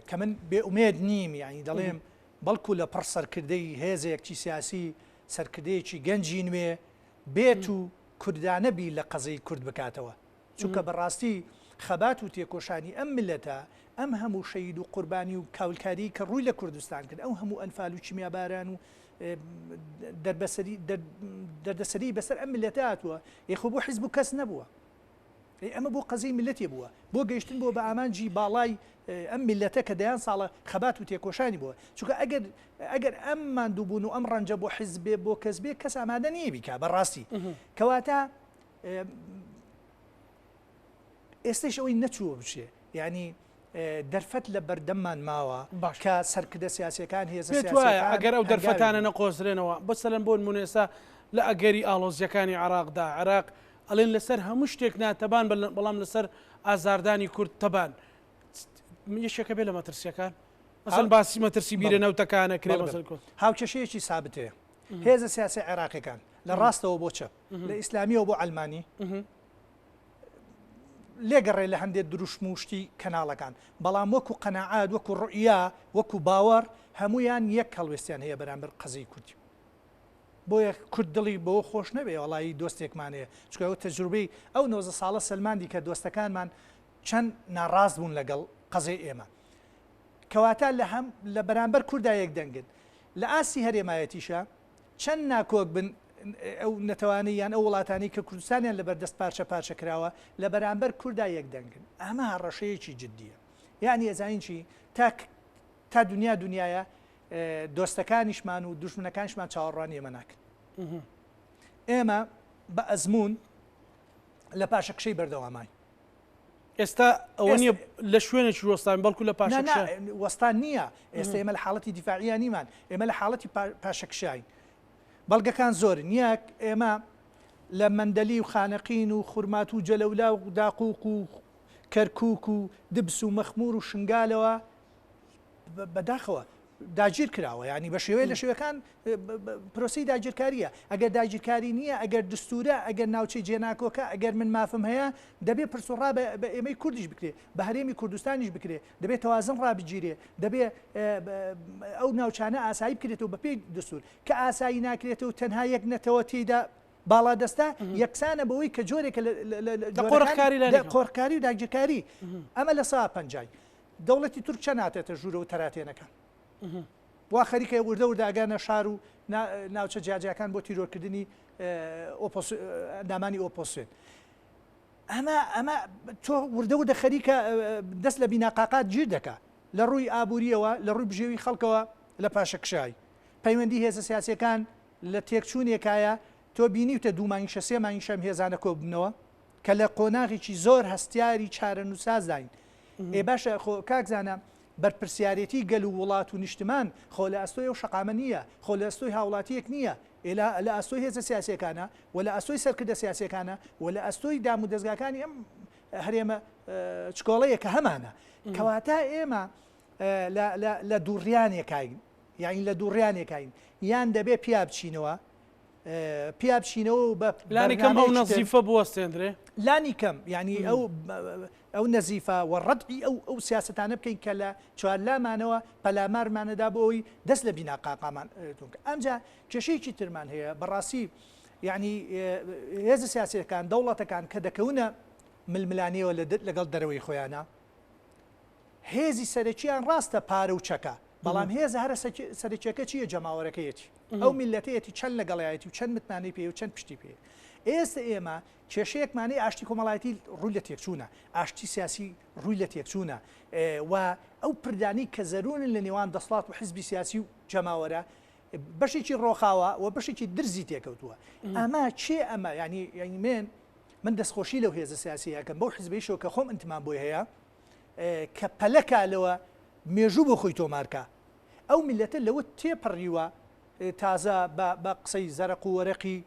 Speaker 2: کە من بێ ئومێد نیم یانی دەڵێم بەڵکو لە پڕ سەرکردەی هێزێکی سیاسی سەرکردەیەکی گەنجی نوێ بێت و کوردانە بیر لە قەزەی کورد بکاتەوە چونکە بەڕاستی خەبات و تێکۆشانی ئەم میللەتە ئەم هەموو شەهید و قوربانی و کاولکاری کە ڕووی لە کوردستان کرد ئەو هەموو ئەنفال و کیمیاباران و دەربەسەری دەردەسەری بەسەر ئەم میللەتە هاتووە یخۆ بۆ حیزب و کەس نەبووە. ئەی ئەمە بۆ قەزیەی میللەتێ بووە، بۆ گەیشتن بووە بە ئامانجی باڵای ئەم میللەتە کە دەیان ساڵە خەبات و تێکۆشانی بووە. چونکە ئەگەر ئەگەر ئەم ماندووبوون و ئەم ڕەنجە بۆ حیزب بێ، بۆ کەس بێ، کەس ئامادە نییە بیکا بە ڕاستی. کەواتە ئێستەیش ئەوەی نەچووە بچێ، یانی دەرفەت لە بەردەممان ماوە کە سەرکردە سیاسیەکان هێزە
Speaker 1: پێت وایە ئەگەر ئەو دەرفەتانە نەقۆزرێنەوە بەسەلەن بۆ نمونە ئێستا لە ئەگەری ئاڵۆزیەکانی عێراقدا عێراق ئەڵێن لەسەر هەموو شتێک ناتەبان بەڵام لەسەر ئازاردانی کورد تەبان یەکێکە بێ لە مەترسیەکان مەسەن باسی مەترسی بیرە نەوتەکانە کرێ
Speaker 2: هاوکێشەیەکی سابت هەیە هێزە سیاسی عێراقیەکان لە ڕاستەوە بۆ چەپ لە ئیسلامیەوە بۆ عەلمانی لێگەڕێ لە هەندێک دروشم و شتی کەناڵەکان، بەڵام وەکو قەناعات، وەکو ڕوئیا، وەکو باوەڕ هەموویان یەک هەڵوێستیان هەیە بەرامبەر قەزیەی کوردی. بۆیە کورد دڵی بەوە خۆش نەبێ وەڵایی دۆستێکمان هەیە، چونکە ئەو تەجروبەی ئەو 19 ساڵە سەلماندی کە دۆستەکانمان چەند ناڕاست بوون لەگەڵ قەزیەی ئێمە. کەواتە لە هەم لە بەرامبەر کوردا یەک دەنگن. لە ئاستی هەرێمایەتیشا چەند ناکۆک بن ئەو نەتەوانەی یان ئەو وڵاتانەی کە کوردستانیان لەبەر دەست پارچە پارچە کراوە لە بەرامبەر کوردا یەک دەنگن ئەمە هەڕەشەیەکی جدیە یعنی ئەزانین چی تا تا دنیا دنیاە دۆستەکانیشمان و دوژمنەکانیشمان چاوەڕوانی ئێمە ناکەن ئێمە بە ئەزمون لە پاشەکشەی بەردەوامین
Speaker 1: ئێستا ئەوە نییە لە شوێنێکی وەستان بەڵکو لە پاشەکشە
Speaker 2: وەستان نییە ئێستا ئێمە لە حاڵەتی دیفاعیان نیمان ئێمە لە حاڵەتی پاشەکشاین بەڵگەکان زۆرن یەک ئێمە لە مەندەلی و خانەقین و خورمات و جەلەولا و داقوق و کەرکک و دبس و مەخمور و شنگالەوە بەداخەوە داگیر کراوە یانی بە شێوەیە لە شێوەکان پرۆسی داگیرکاریە ئەگەر داگیرکاری نییە ئەگەر دستورە ئەگەر ناوچەی جێناکۆکە ئەگەر من مافم هەیە دەبێ پرسوڕا بە ئێمەی کوردیش بکرێ بە هەرێمی کوردستانیش بکرێ دەبێت تەوازن ڕابگیرێ دەبێ ئەو ناوچانە ئاسایی بکرێتەوە بەپێی دستور کە ئاسایی ناکرێتەوە تەنها یەک نەتەوە تێیدا باڵادەستە یەکسانە بەوەی کە جۆرێکە لە قۆرخکاری و داگیرکاری ئەمە لە سا پەنجای دەوڵەتی تورک چەند هاتێتە ژوورەوە تەراتێنەکان وا خەریکە وردە وردە ئەگانە شار و ناوچە جیاجیاکان بۆ تیرۆرکردنی ئەندامانی ئۆپۆسیۆن ئەمە ئەمە تۆ وردە وردە خەریکە دەست لە بیناقاقات گیر دەکا لە ڕووی ئابووریەوە لە ڕووی بژێوی خەڵکەوە لە پاشەکشای پەیوەندی هێزە سیاسەکان لە تێکچوونێکایە تۆ بینیوتە دوو مانگیشە سێ مانگیشە ئەم هێزانە کۆببنەوە کە لە قۆناغێکی زۆر هەستیاری چارەنووسازداین. ئێ باشە خۆ کاک زانا بەرپرسیارێتی گەل و وڵات و نیشتمان خۆ لە ئەستۆی ئەو شەقامە نییە، خۆ لە ئەستۆی هاوڵاتییەک نییە، ئێ لە لە ئەستۆی هێزە سیاسییەکانە و لە ئەستۆی سەرکردە سیاسییەکانە و لە ئەستۆی دامودەزگاکانی ئەم هەرێمە چکۆڵەیە کە هەمانە. کەواتە ئێمە لە لە لە دووڕیانێکاین، یانی لە دووڕیانێکاین یان دەبێ پیا بچینەوە پیا بچینەوە و بە
Speaker 1: لانی کەم ئەو نەزیفە بوەستێندرێ
Speaker 2: لانی کەم یعنی ئەو ئەو نەزیفە و ڕەدعی ئەو ئەو سیاستانە بکەین کە لە چوارلامانەوە پەلامارمانەدا بۆ ئەوی دەست لە بینا قاقامان ئەمجا کێشەیەکی ترمان هەیە بەڕاستی یعنی هێزە سیاسەکان دەوڵەتەکان کە دەکەونە ململانیەوە لەگەڵ دەرەوەی خۆیانە هێزی سەرەکییان ڕاستە پارە و چەکە، بەڵام هێزە هەرە سەرەکیەکە چییە جەماوەرەکەیەتی، ئەو میللەتەیەتی چەند لەگەڵیایەتی و چەند متمانەی پێیە و چەند پشتی پێیە. ئێستە ئێمە کێشەیەکمان هەیە ئاشتی کۆمەڵایەتی ڕووی لە تێکچوونە، ئاشتی سیاسی ڕووی لە تێکچوونە و ئەو پردانەی کە زەروورن لە نێوان دەسڵات و حزبی سیاسی و جەماوەرە بەشێکی ڕۆخاوە و بەشێکی درزی تێکەوتووە. ئەمە کێ ئەمە یانی یانی من من دەستخۆشی لەو هێزە سیاسیە ئەکەم بەو حزبەیشەوە کە خۆم ئینتمام بۆی هەیە کە پەلە کا لەوە مێژوو بۆ خۆی تۆمار کا. ئەو میللەتە لەوە تێپەڕیوە تازە بە بە قسەی زەرەق و وەرەقی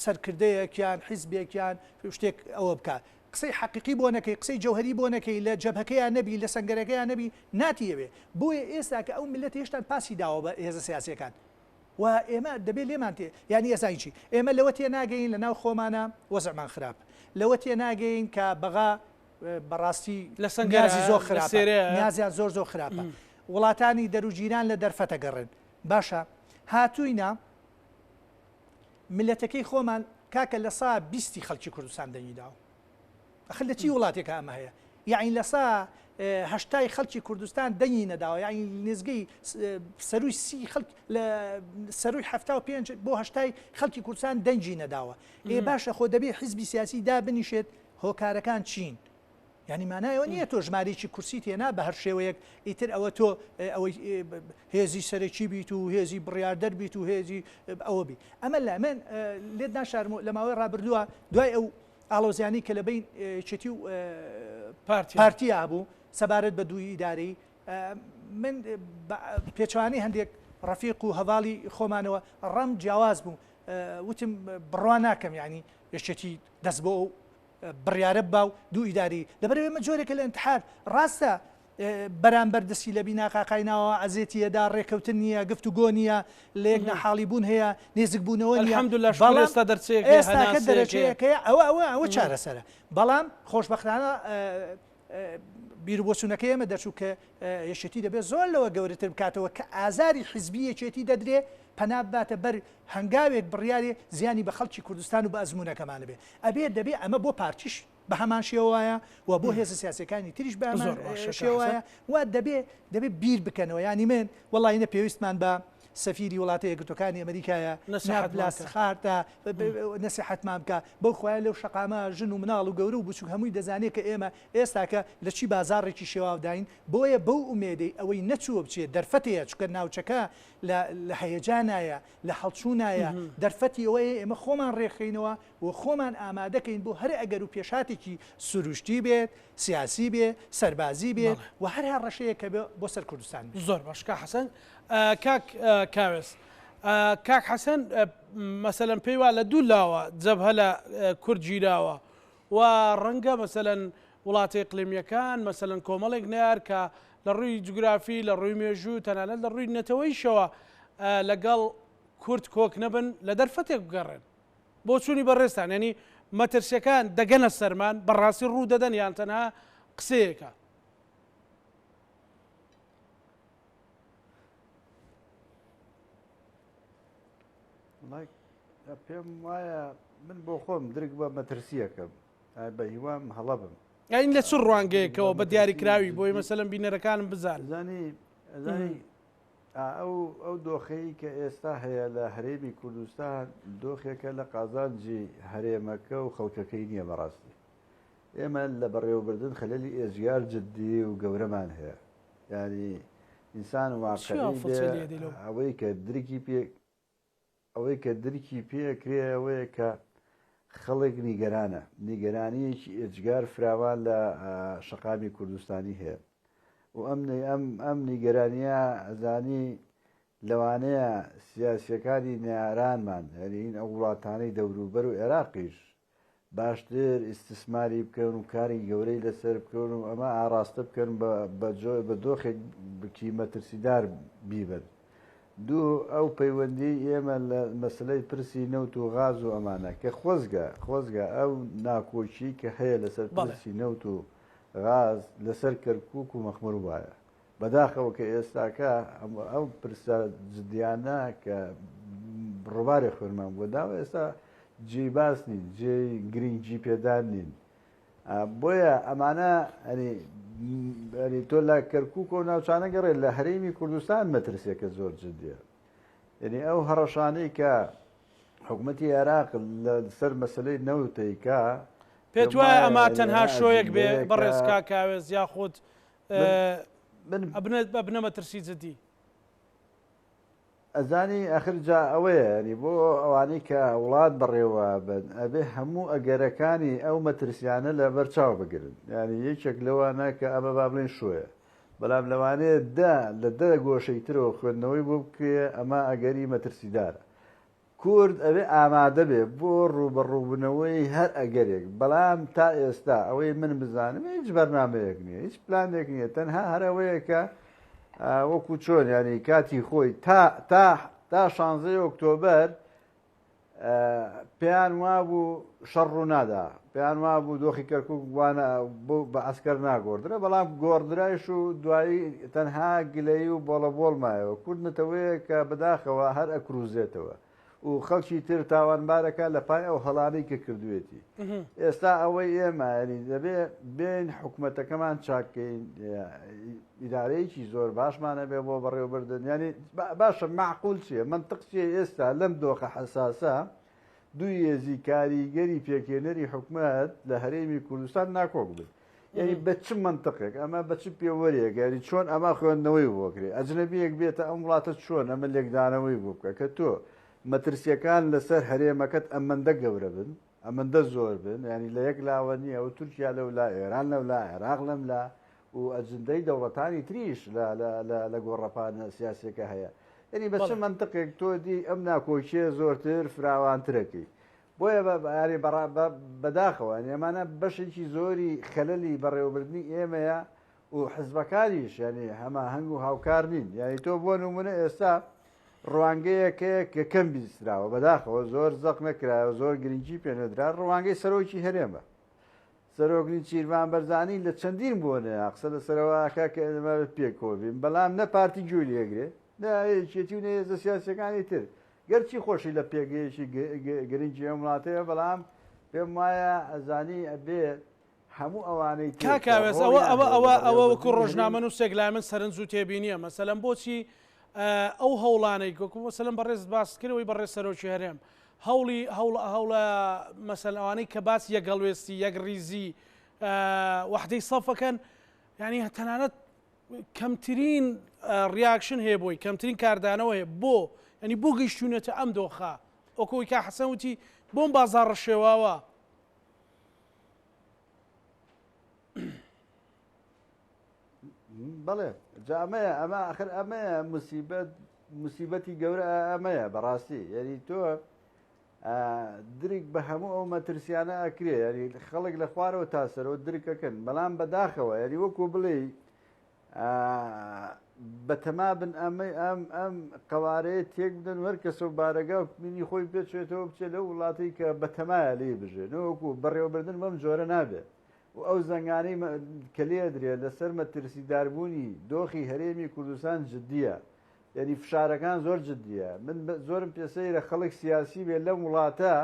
Speaker 2: سەرکردەیەک یان حیزبێک یان شتێک ئەوە بکا. قسەی حەقیقی بۆ نەکەی، قسەی جەوهەری بۆ نەکەی، لە جەبهەکەیا نەبی، لە سەنگەرەکەیا نەبی، ناتیەوێ. بۆیە ئێستا کە ئەو میللەتە هێشتان پاسی داوە بە هێزە سیاسییەکان و ئێمە دەبێ لێمان تێ یانی ئەزانی چی ئێمە لەوە تێ ناگەین لە ناو خۆمانە وەزعمان خراپ لەوە تێ ناگەین کە بەغا بەڕاستی
Speaker 1: لە سەنگەرە
Speaker 2: نیازی زۆر
Speaker 1: لە
Speaker 2: خراپە
Speaker 1: سێرەیە
Speaker 2: نیازیان زۆر زۆر خراپە وڵاتانی دەروجیران لە دەرفەتە گەڕێن باشە هاتووینە ملەتەکەی خۆمان کاکە لە سا بیستی خەڵکی کوردستان دەنگی داوە ئەخر لە چی وڵاتێکە ئەمە هەیە؟ یەعنی لەسا هەشتای خەڵکی کوردستان دەنگی نەداوە یەعنی نزگەی سەروی سی خەڵک لە سەروی 75 بۆ هەشتای خەڵکی کوردستان دەنگی نەداوە ئێ باشە خۆ دەبێ حیزبی سیاسی دابنیشێت هۆکارەکان چین؟ یانی مانای ئەوە نییە تۆ ژمارەیەکی کورسیت هێنا بە هەر شێوەیەک ئیتر ئەوە تۆ ئەوەی هێزی سەرەکی بیت و هێزی بڕیاردەر بیت و هێزی ئەوە بی ئەمە لە من لێت ناشارم لە ماوەی ڕابردووە دوای ئەو ئاڵۆزیانی کە لە بین یەکێتی و پارتیا هەبوو سەبارەت بە دووی ئیدارەی من پێچوانی هەندێک ڕەفیق و هەواڵی خۆمانەوە ڕەم جیاواز بوو وتم بڕوا ناکەم یعنی یەکێتی دەست بۆ ئەو بڕیارە ببا و دوو ئیداری لەبەرئەوەی ئەمە جۆرێکە لە ئینتحار ڕاستە بەرامبەر دەستی لە بینا قاقای ناوە عەزێتی ئەدا ڕێکەوتن نییە گفتوگۆ نییە لە یەک ناحاڵی بوون هەیە نێزک بوونەوە نییە
Speaker 1: الحمدللە شکر
Speaker 2: بەڵام
Speaker 1: ئێستا دەرچەیەک هەیە
Speaker 2: ئێستاکە
Speaker 1: هەناسەیەک هەیە
Speaker 2: دەرەچەیەک هەیە ئەوە ئەوە ئەوە چارەسەرە بەڵام خۆشبەختانە بیروبۆچوونەکەی ئێمە دەرچوو کە یەکێتی دەبێت زۆر لەوە گەورەتر بکاتەوە کە ئازاری حیزبی یەکێتی دەدرێ پەنا بباتە بەر هەنگاوێک بڕیارێ زیانی بە خەڵکی کوردستان و بە ئەزموونەکەمان بێ ئەبێ دەبێ ئەمە بۆ پارتیش بە هەمان شێوە وایە و بۆ هێزە سیاسیەکانی تریش بە هەمان
Speaker 1: زۆر باشە کاک
Speaker 2: شێوە
Speaker 1: حەسەن.
Speaker 2: وایە و دەبێ دەبێ بیر بکەنەوە یانی من وەڵی نە پێویستمان بە سەفیری وڵاتە یەکگرتوەکانی ئەمریکایە
Speaker 1: نە
Speaker 2: نە
Speaker 1: سیحەتمان بکە.
Speaker 2: بلاسخارتە نەسیحەتمان بکا بەو خوایە لەو شەقامە ژن و مناڵ و گەورە و بچوک هەمووی دەزانێ کە ئێمە ئێستاکە لە چی بازاڕێکی شێواوداین بۆیە بەو ئومێدەی ئەوەی نەچووە بچێ دەرفەتەیە چونکە ناوچەکە لە لە هەیەجانایە لە هەڵچوونایە دەرفەتی ئەوەیە ئێمە خۆمان ڕێکخەینەوە و خۆمان ئامادەکەین بۆ هەر ئەگەر و پێشهاتێکی سروشتی بێت، سیاسی بێ، سەربازی بێ و هەر هەڕەشەیەک کە بۆ سەر کوردستان بێ.
Speaker 1: زۆر باش کاک حەسەن. کاک کاوێس، کاک حەسەن مەسەلەن پێی وا لە دوو لاوە جەبهە لە کورد گیراوە و ڕەنگە مەسەلەن وڵاتە ئیقلیمییەکان مەسەلەن کۆمەڵێک نەیار کە لە ڕووی جوگرافی، لە ڕووی مێژوو، تەنانەت لە ڕووی نەتەوەیشەوە لەگەڵ کورد کۆک نەبن، لە دەرفەتێک بگەڕێن. بۆچوونی بەڕێزتان یانی مەترسیەکان دەگەنە سەرمان بەڕاستی ڕوو دەدەن یان تەنها قسەیەکە؟
Speaker 3: پێم وایە من بۆ خۆم درک بە مەترسیەکەم بە هیوام هەڵە بم.
Speaker 1: یانی لە چ ڕوانگەیەکەوە بە دیاریکراوی بۆی مەسەلەن بینەرەکانم بزانن؟
Speaker 3: زانی زانی ئەو ئەو دۆخەی کە ئێستا هەیە لە هەرێمی کوردستان دۆخێکە لە قازانجی هەرێمەکە و خەڵکەکەی نییە بەڕاستی ئێمە لە بەڕێوەبردن خەلەلی ئێجگار جددی و گەورەمان هەیە یعنی ئینسان واقعی ئەوەی کە درکی پێ ئەوەی کە درکی پێ ئەکرێ ئەوەیە کە خەڵک نیگەرانە، نیگەرانییەکی ئێجگار فراوان لە شەقامی کوردستانی هەیە و ئەم ئەم ئەم نیگەرانییە ئەزانی لەوانەیە سیاسییەکانی نەیارانمان یعنی ئەو وڵاتانەی دەوروبەر و عێراقیش باشتر ئیستسماری بکەن و کاری گەورەی لەسەر بکەن و ئەمە ئاڕاستە بکەن بە دۆخێکی مەترسیدار بیبن. دوو ئەو پەیوەندیەی ئێمە لە مەسەلەی پرسی نەوت و غاز و ئەمانە کە خۆزگە خۆزگە ئەو ناکۆکی کە هەیە لەسەر پرسی نەوت و غاز لەسەر کەرکوک و مەخمور وایە بەداخەوە کە ئێستاکە ئەو پرسە جدیانە کە ڕووبارێ خوێنمان بۆ داوە ئێستا جێی باس نین جێی گرنگی پێدان نین بۆیە ئەمانە ئەنی تۆ لە کەرکک و ناوچانە گەڕێ لە هەرێمی کوردستان مەترسێکە زۆر جدیە یعنی ئەو هەڕەشانەی کە حکومەتی عێراق لەسەر مەسلەی نەوتەیکا
Speaker 1: پێت وایە ئەمە تەنها شۆیەک بێ بەڕێز کاک کاوێز یاخود ئەبنە مەترسی جدی؟
Speaker 3: ئەزانی ئەخر جا ئەوەیە یانی بۆ ئەوانەی کە وڵات بەڕێوە بن ئەبێ هەموو ئەگەرەکانی ئەو مەترسیانە لە بەر چاو بگرن یانی یەکێک لەوانە کە ئەمە با بڵێن شۆیە بەڵام لەوانەیە دە لە دە گۆشەی ترەوە خوێندنەوەی بۆ بکرێ ئەمە ئەگەری مەترسیدارە کورد ئەبێ ئامادە بێ بۆ ڕووبەڕووبوونەوەی هەر ئەگەرێک، بەڵام تا ئێستا ئەوەی من بزانم هیچ بەرنامەیەک نییە، هیچ پلانێک نییە، تەنها هەر ئەوەیە کە وەکو چۆن یانی کاتی خۆی تا تا تا شانزەی ئۆکتۆبەر پێیان وابوو شەڕ ڕوو نادا، پێیان وابوو دۆخی کەرکوک وانە بە عەسکەر ناگۆڕدرێ، بەڵام گۆڕدرایش و دوایی تەنها گلەیی و بۆڵەبۆڵ مایەوە. کورد نەتەوەیەکە بەداخەوە هەر ئەکروزێتەوە. و خەڵکی تر تاوانبارەکە لە پای ئەو هەڵانەی کە کردوێتی. ئێستا ئەوەی ئێمە یانی دەبێ بێین حکومەتەکەمان چاککەین، ئیدارەیەکی زۆر باشمان هەبێ بۆ بەڕێوەبردن. یانی باشە مەعقول چییە، مەنتق چییە ئێستا لەم دۆخە حەساسە دوو هێزی کاریگەری پێکهێنەری حکومەت لە هەرێمی کوردستان ناکۆک بن؟ یعنی بە چ مەنتقێک ئەمە بە چ پێوەرێک یعنی چۆن ئەمە خوێندنەوەی بۆ کرێ ئەجنەبیەک بێتە ئەم وڵاتە چۆن ئەمە لێکدانەوەی بۆ بکە کە تۆ مەترسیەکان لەسەر هەرێمەکەت ئەمەندە گەورە بن ئەمەندە زۆر بن یعنی لە یەک لاوە نییە و تورکیا لەو لا ئێران لەو لا عێراق لەم لا و ئەجندەی دەوڵەتانی تریش لە گۆڕەپانە سیاسیەکە هەیە یعنی بە چ مەنتقێک تۆ دی ئەم ناکۆکیە زۆرتر فراوانترەکەی بۆیە یاری بەداخەوە یانی ئەمانە بەشێکی زۆری خەلەلی بەڕێوەبردنی ئێمەیە و حزبەکانیش یانی هەماهەنگ و هاوکار نین یانی تۆ بۆ نمونە ئێستا ڕوانگەیەک هەیە کە کەم بیستراوە بەداخەوە زۆر زەق نەکرایەوە زۆر گرنگی پێ نەدرا ڕوانگەی سەرۆکی هەرێمە سەرۆک نێچیرڤان بەرزانی لە چەندین بۆنەیە قسە لەسەرەوە ئەکا کە ئێمە پێکەوە بین بەڵام نە پارتی گوێ لێگرێ نە یەکێتی و نە هێزە سیاسیەکانی تر گەرچی خۆشی لە پێگەیەکی گرنگی ئەم وڵاتەیە بەڵام پێم وایە ئەزانی ئەبێ هەموو ئەوانەی تر
Speaker 1: کاک
Speaker 3: کە
Speaker 1: ئاوێز ئەوە
Speaker 3: ڕۆڵیان
Speaker 1: ئەوە
Speaker 3: هەیە لە
Speaker 1: ئەوە ئەوە وەکو
Speaker 3: بەڕێوەبردنی هەرێمی
Speaker 1: ڕۆژنامەنووسێک لای من سەرنج و تێبینییە مەسەلەن بۆچی ئەو هەوڵانەی وەکو مەسەلەن بەڕێزت باست کرد ئەوەی بەڕێز سەرۆکی هەرێم هەوڵی هەوڵ هەوڵە مەسەلەن ئەوانەی کە باسی یەک هەڵوێستی یەک ڕیزی وەحدەی سەفەکەن یعنی تەنانەت کەمترین reaction هەیە بۆی کەمترین کاردانەوە هەیە بۆ ینی بۆ گەیشتونەتە ئەم دۆخە وەکو کا حەسەن وتی بۆم بازاڕە شێواوە.
Speaker 3: بەڵێ جا ئەمەیە ئەمە ئەخر ئەمەیە مسیبەت مسیبەتی گەورە ئەمەیە بەڕاستی یعنی تۆ درک بە هەموو ئەو مەترسیانە ئەکرێ یعنی خەڵک لە خوارەوە تا سەرەوە درکەکەن بەڵام بەداخەوە یعنی وەکو بڵێ بەتەما بن ئەمەی ئەم ئەم قوارەیە تێک بدەن هەر کەسە و بارەگا و مینی خۆی پێچێتەوە بچێت لەو وڵاتی کە بەتەمایە لێ بژێ نەوەکو بەڕێوەبردن بەم جۆرە نابێت و ئەو زەنگانەی کە لێدرێ لەسەر مەترسیداربوونی دۆخی هەرێمی کوردستان جدیە یعنی فشارەکان زۆر جدیە من زۆرم پێ سەیرە خەڵک سیاسی بێ لەم وڵاتە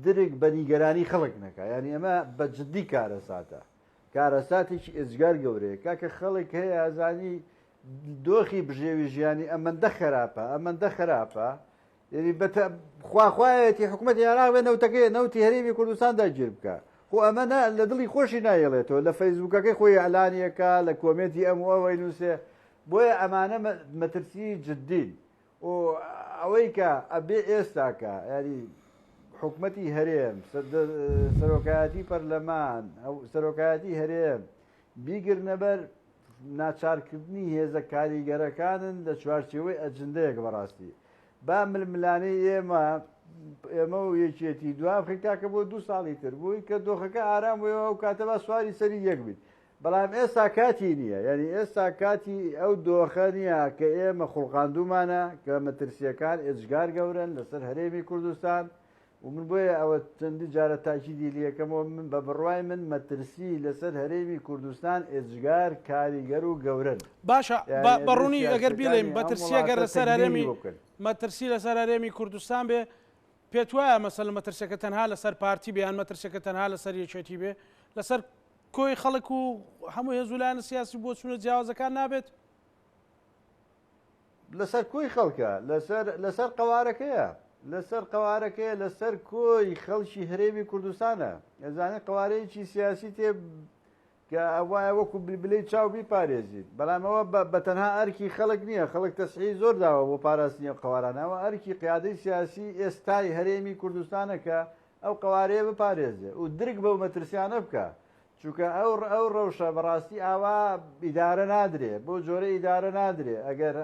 Speaker 3: درک بە نیگەرانی خەڵک نەکا یعنی ئەمە بە جدی کارەساتە کارەساتێکی ئێجگار گەورەیە کاکە خەڵک هەیە ئەزانی دۆخی بژێوی ژیانی ئەمەندە خراپە ئەمەندە خراپە یعنی بەتە خواخوایەتی حکوومەتی عێراق بێ نەوتەکەی نەوتی هەرێمی کوردستان داگیر بکە خۆ ئەمە نا لە دڵی خۆشی نایڵێتەوە لە فەیسبوکەکەی خۆی ئەلانیەکە لە کۆمێنتی ئەم و ئەوەی نووسێ بۆیە ئەمانە مەترسی جدین و ئەوەی کە ئەبێ ئێستاکە یاری حکومەتی هەرێم سەرۆکایەتی پەرلەمان سەرۆکایەتی هەرێم بیگرنەبەر ناچارکردنی هێزە کاریگەرەکانن لە چوارچێوەی ئەجندەیەک بەڕاستی با ململانێی ئێمە ئێمە و یەکێتی دوا بخەین کاکە بۆ دوو ساڵی تر بۆی کە دۆخەکە ئارام بووەوە ئەو کاتە با سواری سەری یەک بیت بەڵام ئێستا کاتی نییە یعنی ئێستا کاتی ئەو دۆخە نییە کە ئێمە خوڵقاندومانە کە مەترسیەکان ئێجگار گەورەن لەسەر هەرێمی کوردستان و من بۆیە ئەوە چەندی جارە تاکیدی لەکەمەوە من بە بڕوای من مەترسی لەسەر هەرێمی کوردستان ئێجگار کاریگەر و گەورەن.
Speaker 1: باشە
Speaker 3: یانی
Speaker 1: بە
Speaker 3: ئەبێ
Speaker 1: ڕوونی ئەگەر بیڵێین
Speaker 3: سیاسیەکانی ئەم
Speaker 1: مەترسی ئەگەر
Speaker 3: وڵاتە
Speaker 1: لەسەر
Speaker 3: تەگبیری
Speaker 1: هەرێمی
Speaker 3: بۆ بکەن.
Speaker 1: مەترسی لەسەر هەرێمی کوردستان بێ پێت وایە مەسەلەن مەترسیەکە تەنها لەسەر پارتی بێ یان مەترسیەکە تەنها لەسەر یەکێتی بێ لەسەر کۆی خەڵک و هەموو هێز و لایەنە سیاسی و بۆچوونە جیاوازەکان نابێت؟
Speaker 3: لەسەر کۆی خەڵکە لەسەر لەسەر قەوارەکەیە لەسەر قەوارەکەیە لەسەر کۆی خەڵکی هەرێمی کوردستانە ئەزانێت قەوارەیەکی سیاسی تێ کە ئەوایە وەکو بلبلەی چاو بیپارێزیت بەڵام ئەوە بە تەنها ئەرکی خەڵک نییە خەڵک تەسعی زۆر داوە بۆ پاراستنی ئەو قەوارانەوە ئەرکی قیادەی سیاسی ئێستای هەرێمی کوردستانە کە ئەو قەوارەیە بپارێزێ و درک بەو مەترسیانە بکە چونکە ئەو ئەو ڕەوشە بەڕاستی ئاوا ئیدارە نادرێ بەو جۆرە ئیدارە نادرێ ئەگەر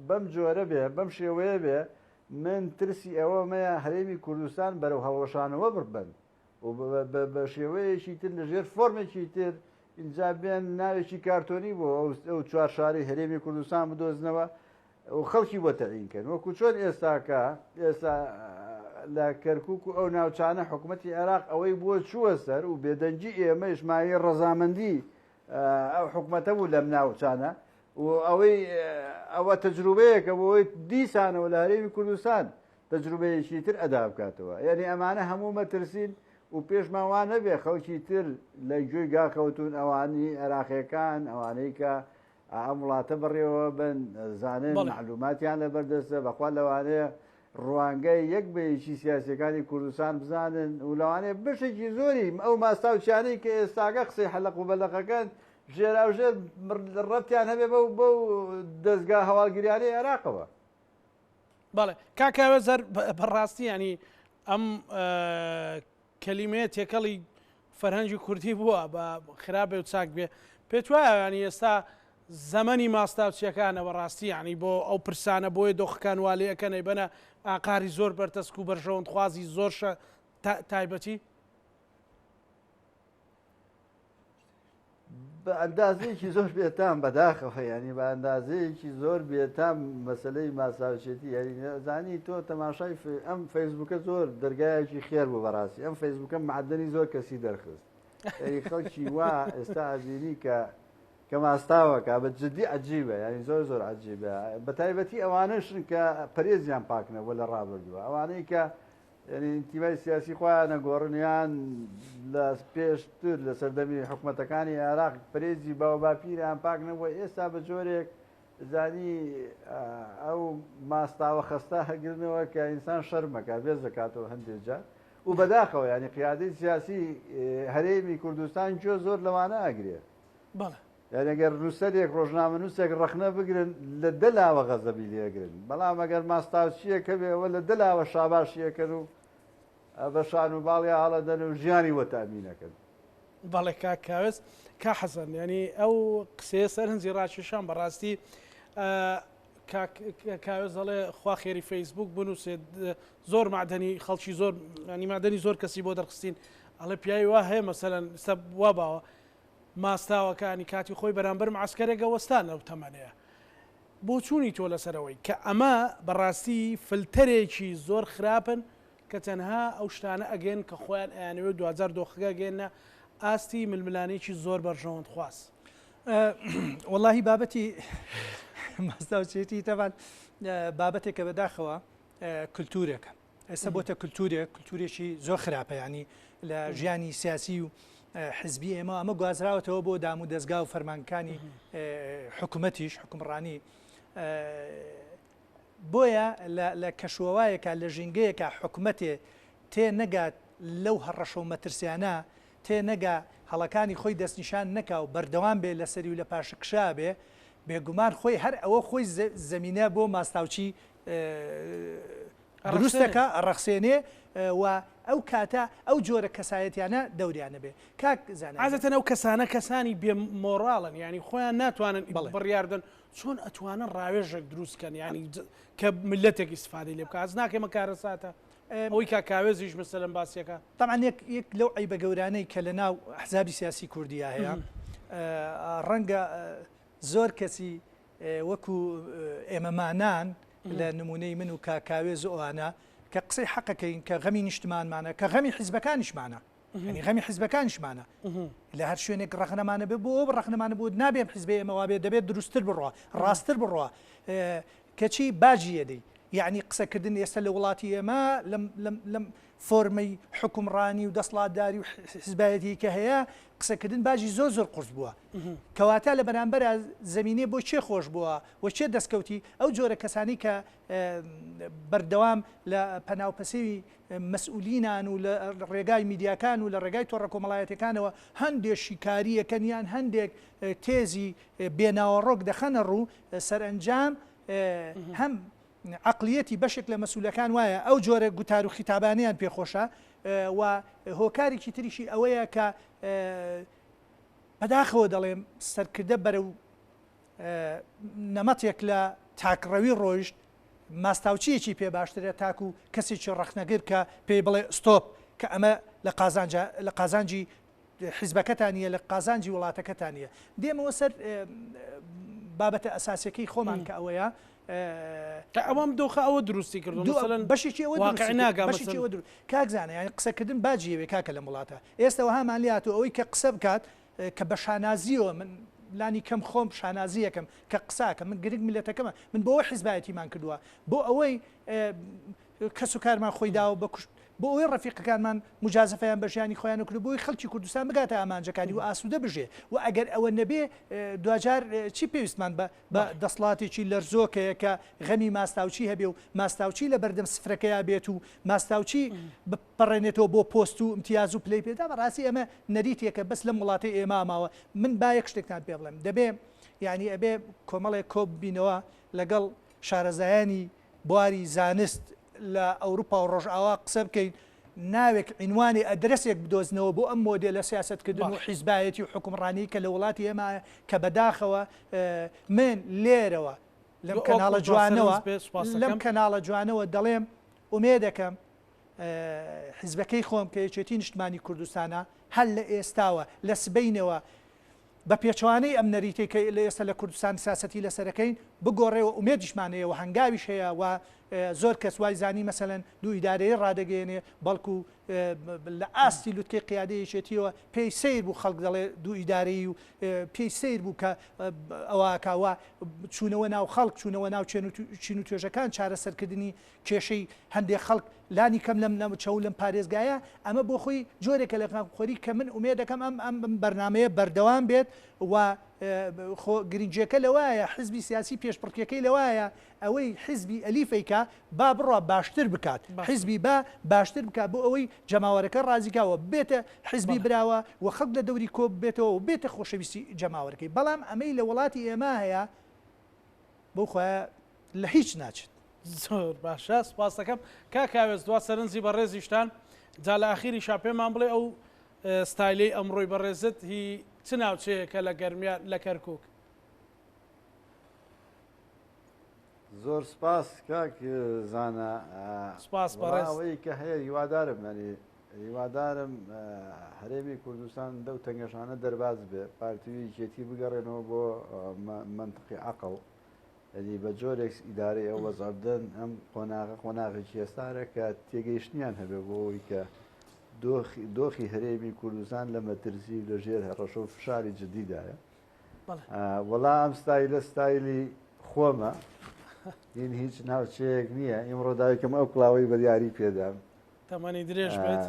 Speaker 3: بەم جۆرە بێ بەم شێوەیە بێ من ترسی ئەوەمەیە هەرێمی کوردستان بەرەو هەڵوەشانەوە ببەن و بە شێوەیەکی تر لە ژێر فۆرمێکی تر اینجا بێن ناوێکی کارتۆنی بۆ ئەو چوار شاری هەرێمی کوردستان بدۆزنەوە و خەڵکی بۆ تەعین کەن وەکو چۆن ئێستاکە ئێستا لە کەرکک و ئەو ناوچانە حکوومەتتی عێراق ئەوەی بۆ چووە سەر و بێدەنگی ئێمەش مایەی ڕەزامەندی ئەو حکوومەتە بوو لەم ناوچانە و ئەوەی ئەوە تەجروبەیەکە بۆی دیسانەوە لە هەرێمی کوردستان. تەجروبەیەکی تر ئەدا بکاتەوە. یانی ئەمانە هەموو مەترسین و پێشمان وا نەبێ خەڵکی تر لە گوێی گا کەوتوون ئەوانی عێراقیەکان ئەوانەی کە ئەم وڵاتە بەڕێوە بن زانن مەعلوماتیان لەبەر دەستە بەخوا لەوانەیە ڕوانگەی یەک بە یەکی سیاسیەکانی کوردستان بزانن و لەوانەیە بەشێکی زۆری ئەو ماستاوچیانەی کە ئێستاکە قسەی حەلەق و بەلەقەکەن ژێراوژێر ڕەبتیان هەبێ بەو بەو دەزگا هەواڵگریانەی عێراقەوە.
Speaker 1: بەڵێ کاک کاوێز هەر بەڕاستی ینی ئەم کەلیمەیە تێکەڵی فەرهەنگی کوردی بووە بە خراپ بێ و چاک بێ پێت وایە ینی ئێستا زەمەنی ماستاوچیەکانە بەڕاستی ینی بۆ ئەو پرسانە بۆیە دۆخەکان وا لێ ئەکەن ئەیبەنە ئاقاری زۆر بەرتەسک و بەرژەوەندخوازی زۆر تایبەتی؟
Speaker 3: بە ئەندازەیەکی زۆر بێتام بەداخەوە یانی بە ئەندازەیەکی زۆر بێتام مەسلەی ماساوچێتی یاری زانی تۆ تەماشای ئەم فەیسبوکە زۆر دەرگایەکی خێر بوو بەڕاستی ئەم فەیسبوکە معدنی زۆر کەسی دەرخست یاری خەڵکی وا ئێستا ئەبینی کە کە ماستاوەکە بە جدی عجیبە ینی زۆر زۆر عجیبە بە تایبەتی ئەوانەشن کە پەرێزیان پاک نەبووە لە ڕابردووە ئەوانەی کە یانی ئینتیمای سیاسی خۆیان ئەگۆڕن یان لە پێشتر لە سەردەمی حکومەتەکانی عێراق پرێزی باوباپیران پاک نەبووە ئێستا بە جۆرێک زانی ئەو ماستاوە خەستە هەگرنەوە کە ئینسان شەرمەکە بێز دەکاتەوە هەندێک جار و بەداخەوە ینی قیادەی سیاسی هەرێمی کوردستان گوێ زۆر لەوانە ئەگرێ
Speaker 1: بەڵێ
Speaker 3: یانی گەر نووسەرێک، ڕۆژنامەنووسێک ڕەخنە بگرن لە دە لاوە غەزەبی لێ ئەگرن، بەڵام ئەگەر ماستاوچییەک هەبێ ئەوە لە دە لاوە شاباشی ئەکەن و بە شان و باڵیا هەڵەدەن و ژیانی بۆ تەئمین ئەکەن.
Speaker 1: بەڵێ کاک کاوێس. کاک حەسەن یانی ئەو قسەیە سەرنجی ڕاکێشام بەڕاستی کاک کاوێس دەڵێ خوا خێری فەیسبوک بنووسێت زۆر مەعدەنی خەڵکی زۆر ینی مەعدەنی زۆر کەسی بۆ دەرخستین ئەڵێ پیاوی وا هەیە مەسەلەن سە وا باوە ماستاوەکانی کاتی خۆی بەرامبەر معەسکەرێک ئەوەستان لەو تەمەنەیا. بۆچوونی تۆ لەسەر ئەوەی کە ئەمە بەڕاستی فلتەرێکی زۆر خراپن کە تەنها ئەو شتانە ئەگەن کە خۆیان ئەیانەوێ و دواجار دۆخەکە ئەگەیەننە ئاستی ململانێکی زۆر بەرژەوەندخواز.
Speaker 2: وەڵاهی بابەتی ماستاوچێتی تەبعەن بابەتێکە بەداخەوە کلتورێکە. ئێستا بۆتە کلتورێک کلتورێکی زۆر خراپە ینی لە ژیانی سیاسی و حزبی ئێمە ئەمە گوازراوەتەوە بۆ دام و دەستگا و فەرمانکانی حکوومەتیش حکومڕانی بۆیە لە کەشوەوایەکە لە ژینگەیەکە حکومەتێ تێ نەگات لەو هەڕەشە و مەترسیانە تێ نەگا هەڵەکانی خۆی دەستنیشان نەکا و بەردەوام بێ لەسەری و لە پاشەکشا بێ بێگومان خۆی هەر ئەوە خۆی زەمینە بۆ ماستاوچی دروست دەکا ئەڕەخسێنێ و ئەو کاتە ئەو جۆرە کەسایەتیانە دەوریان نەبێ کاک زانا
Speaker 1: عادەتەن ئەو کەسانە کەسانی بێ مۆڕاڵن یانی خۆیان ناتوانن بڕیار بدەن چۆن ئەتوانن ڕاوێژێک دروست کەن یانی کە ملەتێک ئیسفادەی لێ بکە ئەز ناکەمە کارەساتە ئەوەی کاک کاوێزیش مەسەلەن باسیەکە.
Speaker 2: تەبعەن یەک یەک لەو عەیبە گەورانەی کە لە ناو ئەحزابی سیاسی کوردیا هەیە ڕەنگە زۆر کەسی وەکو ئێمەمانان لە نمونەی من و کاک کاوێز و ئەوانە کە قسەی حەقەکەین کە غەمی نیشتمانمانە کە غەمی حیزبەکانیشمانە یعنی غەمی حیزبەکانیشمانە لە هەر شوێنێک ڕەخنەمانە بێ بۆ ئەو ڕەخنەمانە بۆ نابێ حیزبێ ئێمە وابێ دەبێت دروستتر بڕوا ڕاستتر بڕوا کەچی باجی یەدەی یعنی قسەکردن ئێستا لە وڵاتی ئێمە لەم لەم لەم فۆرمەی حوکمڕانی و دەسڵاتداری و حیزبایەتی کە هەیە قسەکردن باجی زۆر زۆر قورس بووە کەواتە لە بەرامبەرا زەمینەی بۆ کێ خۆش بووە و کێ دەستکەوتی ئەو جۆرە کەسانی کە بەردەوام لە پەناوپەسێوی مەسئولینان و لە ڕێگای میدیاکان و لە ڕێگای تۆڕە کۆمەڵایەتەکانەوە هەندێک شیکاریەکەن یان هەندێک تێزی بێناوەڕۆک دەخەنە ڕوو سەرئەنجام هەم عەقڵیەتی بەشێک لە مەسولەکان وایە ئەو جۆرە گوتار و خیتابانەیان پێ خۆشە و هۆکارێکی تریشی ئەوەیە کە بەداخەوە دەڵێم سەرکردە بەرەو نەمەتێک لە تاکڕەوی ڕۆیشت ماستاوچیەکی پێ باشترە تاکو کەسێکی ڕەخنەگر کە پێی بڵێ ستۆپ کە ئەمە لە قازانجا لە قازانجی حیزبەکەتان نییە لە قازانجی وڵاتەکەتان نییە دێمەوە سەر بابەتە ئەساسیەکەی خۆمان کە ئەوەیە
Speaker 1: کە ئەوەم دۆخە ئەوە دروستی کردو مەسەلەن
Speaker 2: بەشێکی ئەوە
Speaker 1: واقع ناگا
Speaker 2: بەشێکی ئەوە دروست کاک زانە یانی قسەکردن باجی ئەوێ کاکە لەم وڵاتە ئێستا وەهامان لێ هاتوو ئەوەی کە قسە بکات کە بە شانازیەوە من لانی کەم خۆم شانازیەکەم کە قساکە من گرنگ میلەتەکەمە من بۆ حیزبایەتیمان کردووە بۆ ئەوەی. کەس و کارمان خۆی داوە بە کوشت بۆ ئەوەی ڕەفیقەکانمان موجازەفەیان بە ژیانی خۆیان نەکرد بۆ ئەوەی خەڵکی کوردستان بگاتە ئامانجەکانی و ئاسوودە بژێ و ئەگەر ئەوە نەبێ دواجار چی پێویستمان بە بە دەسڵاتێکی لەرزۆک هەیە کە غەمی ماستاوچی هەبێ و ماستاوچی لە بەردەم سفرەکەیا بێت و ماستاوچی بپەڕێنێتەوە بۆ پۆست و ئیمتیاز و پلەی پێدا بەڕاستی ئەمە نەریتێکە بەس لەم وڵاتەی ئێمە ماوە من با یەک شتێکتان پێ بڵێم دەبێ یعنی ئەبێ کۆمەڵێک کۆ ببینەوە لەگەڵ شارەزایانی بواری زانست لە ئەوروپا و ڕۆژئاوا قسە بکەین، ناوێک، عینوانێ، ئەدرەسێک بدۆزنەوە بۆ ئەم مۆدێلە سیاسەتکردن و حیزبایەتی و حوکمڕانیی کە لە وڵاتی ئێمە کە بەداخەوە من لێرەوە لەم کەناڵە جوانەوە لەم کەناڵە جوانەوە دەڵێم ئومێدەکەم حیزبەکەی خۆم کە یەکێتی نیشتمانی کوردستانە هەر لە ئێستاوە لە سبەینەوە بە پێچەوانەی ئەم نەریتەی کە لە ئێستا لە کوردستان سیاسەتی لەسەرەکەین بگۆڕێ و ئومێدیشمان هەیە و هەنگاویش هەیە و زۆر کەس وای زانی مەسەلەن دوو ئیدارەیی ڕادەگەیەنێ بەڵکو لە ئاستی لوتکەی قیادەی یەکێتیەوە پێی سەیر بوو خەڵک دەڵێ دوو ئیدارەیی و پێی سەیر بوو کە ئەوە ئەکا و چوونەوە ناو خەڵک چوونەوە ناو چین و توێژەکان چارەسەرکردنی کێشەی هەندێک خەڵک لانی کەم لەم ناوچە و لەم پارێزگایە، ئەمە بۆ خۆی جۆرێکە لە غەمخۆری کە من ئومێد دەکەم ئەم ئەم بەرنامەیە بەردەوام بێت و خۆ گرنگیەکە لەوایە حزبی سیاسی پێشبڕکێکەی لەوایە ئەوەی حزبی ئەلیفەی کە با بڕوا باشتر بکات حزبی با باشتر بکات بۆ ئەوەی جەماوەرەکە ڕازی کا و بێتە حزبی براوە و خەڵک لە دەوری کۆ ببێتەوە و بێتە خۆشەویستی جەماوەرەکەی بەڵام ئەمەی لە وڵاتی ئێمە هەیە بەو خوایە لە هیچ ناچێت.
Speaker 1: زۆر باشە سپاس دەکەم کاک ئاوێز دوا سەرنجی بەڕێزیشتان جا لە ئاخیریشا پێمان بڵێ ئەو ستایلەی ئەمڕۆی بەڕێزت هی چ ناوچەیەکە لە گەرمیان لە کەرکک؟
Speaker 3: زۆر سپاس کاک زانا
Speaker 1: سپاس بەڕێز
Speaker 3: ئەوەی کە هەیە هیوادارم یعنی هیوادارم هەرێمی کوردستان لەو تەنگەشانە دەرباز بێ پارتی و یەکێتی بگەڕێنەوە بۆ مەنتقی عەقڵ یعنی بە جۆرێک ئیدارەی ئەو وەزع بدەن ئەم قۆناغە قۆناغێکی هەستارە کە تێگەیشتنیان هەبێ بۆ ئەوەی کە دۆخی دۆخی هەرێمی کوردستان لە مەترسی و لە ژێر هەڕەشە و فشاری جدیدایە وەڵا ئەم ستایلە ستایلی خۆمە هین هیچ ناوچەیەک نییە ئیمڕۆ دایکم ئەو کڵاوەی بەریاری پێدام
Speaker 1: تەمەنی درێژ بێت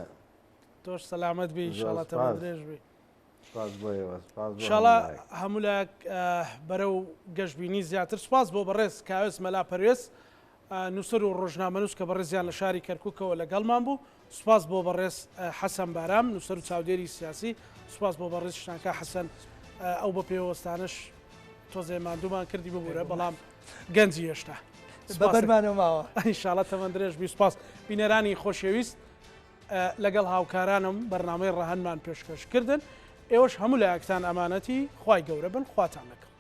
Speaker 1: تۆش سەلامەت بی ئینشاڵا تەمەن درێژ بی
Speaker 3: سپاس بۆ ئێوە سپاس بۆ
Speaker 1: ئینشاڵا هەموو لایەک بەرەو گەشبینی زیاتر سپاس بۆ بەڕێز کاوێس مەلا پەروێز نووسەر و ڕۆژنامەنووس کە بەڕێزیان لە شاری کەرکووکەوە لەگەڵمان بوو سپاس بۆ بەڕێز حەسەن بارام نووسەر و چاودێری سیاسی سپاس بۆ بەڕێز شناکا حەسەن ئەو بە پێوەستانش تۆزێ ماندوومان کردی ببوورە بەڵام گەنجی هێشتا
Speaker 2: بەبەرمانەوە ماوە.
Speaker 1: ئینشاڵا تەمەن درێژ بی سوپاس بینەرانی خۆشەویست لەگەڵ هاوکارانم بەرنامەی ڕەهەندمان پێشکەش کردن ئێوەش هەموو لایەکتان ئەمانەتی خوای گەورە بن خواتان لەگەڵ.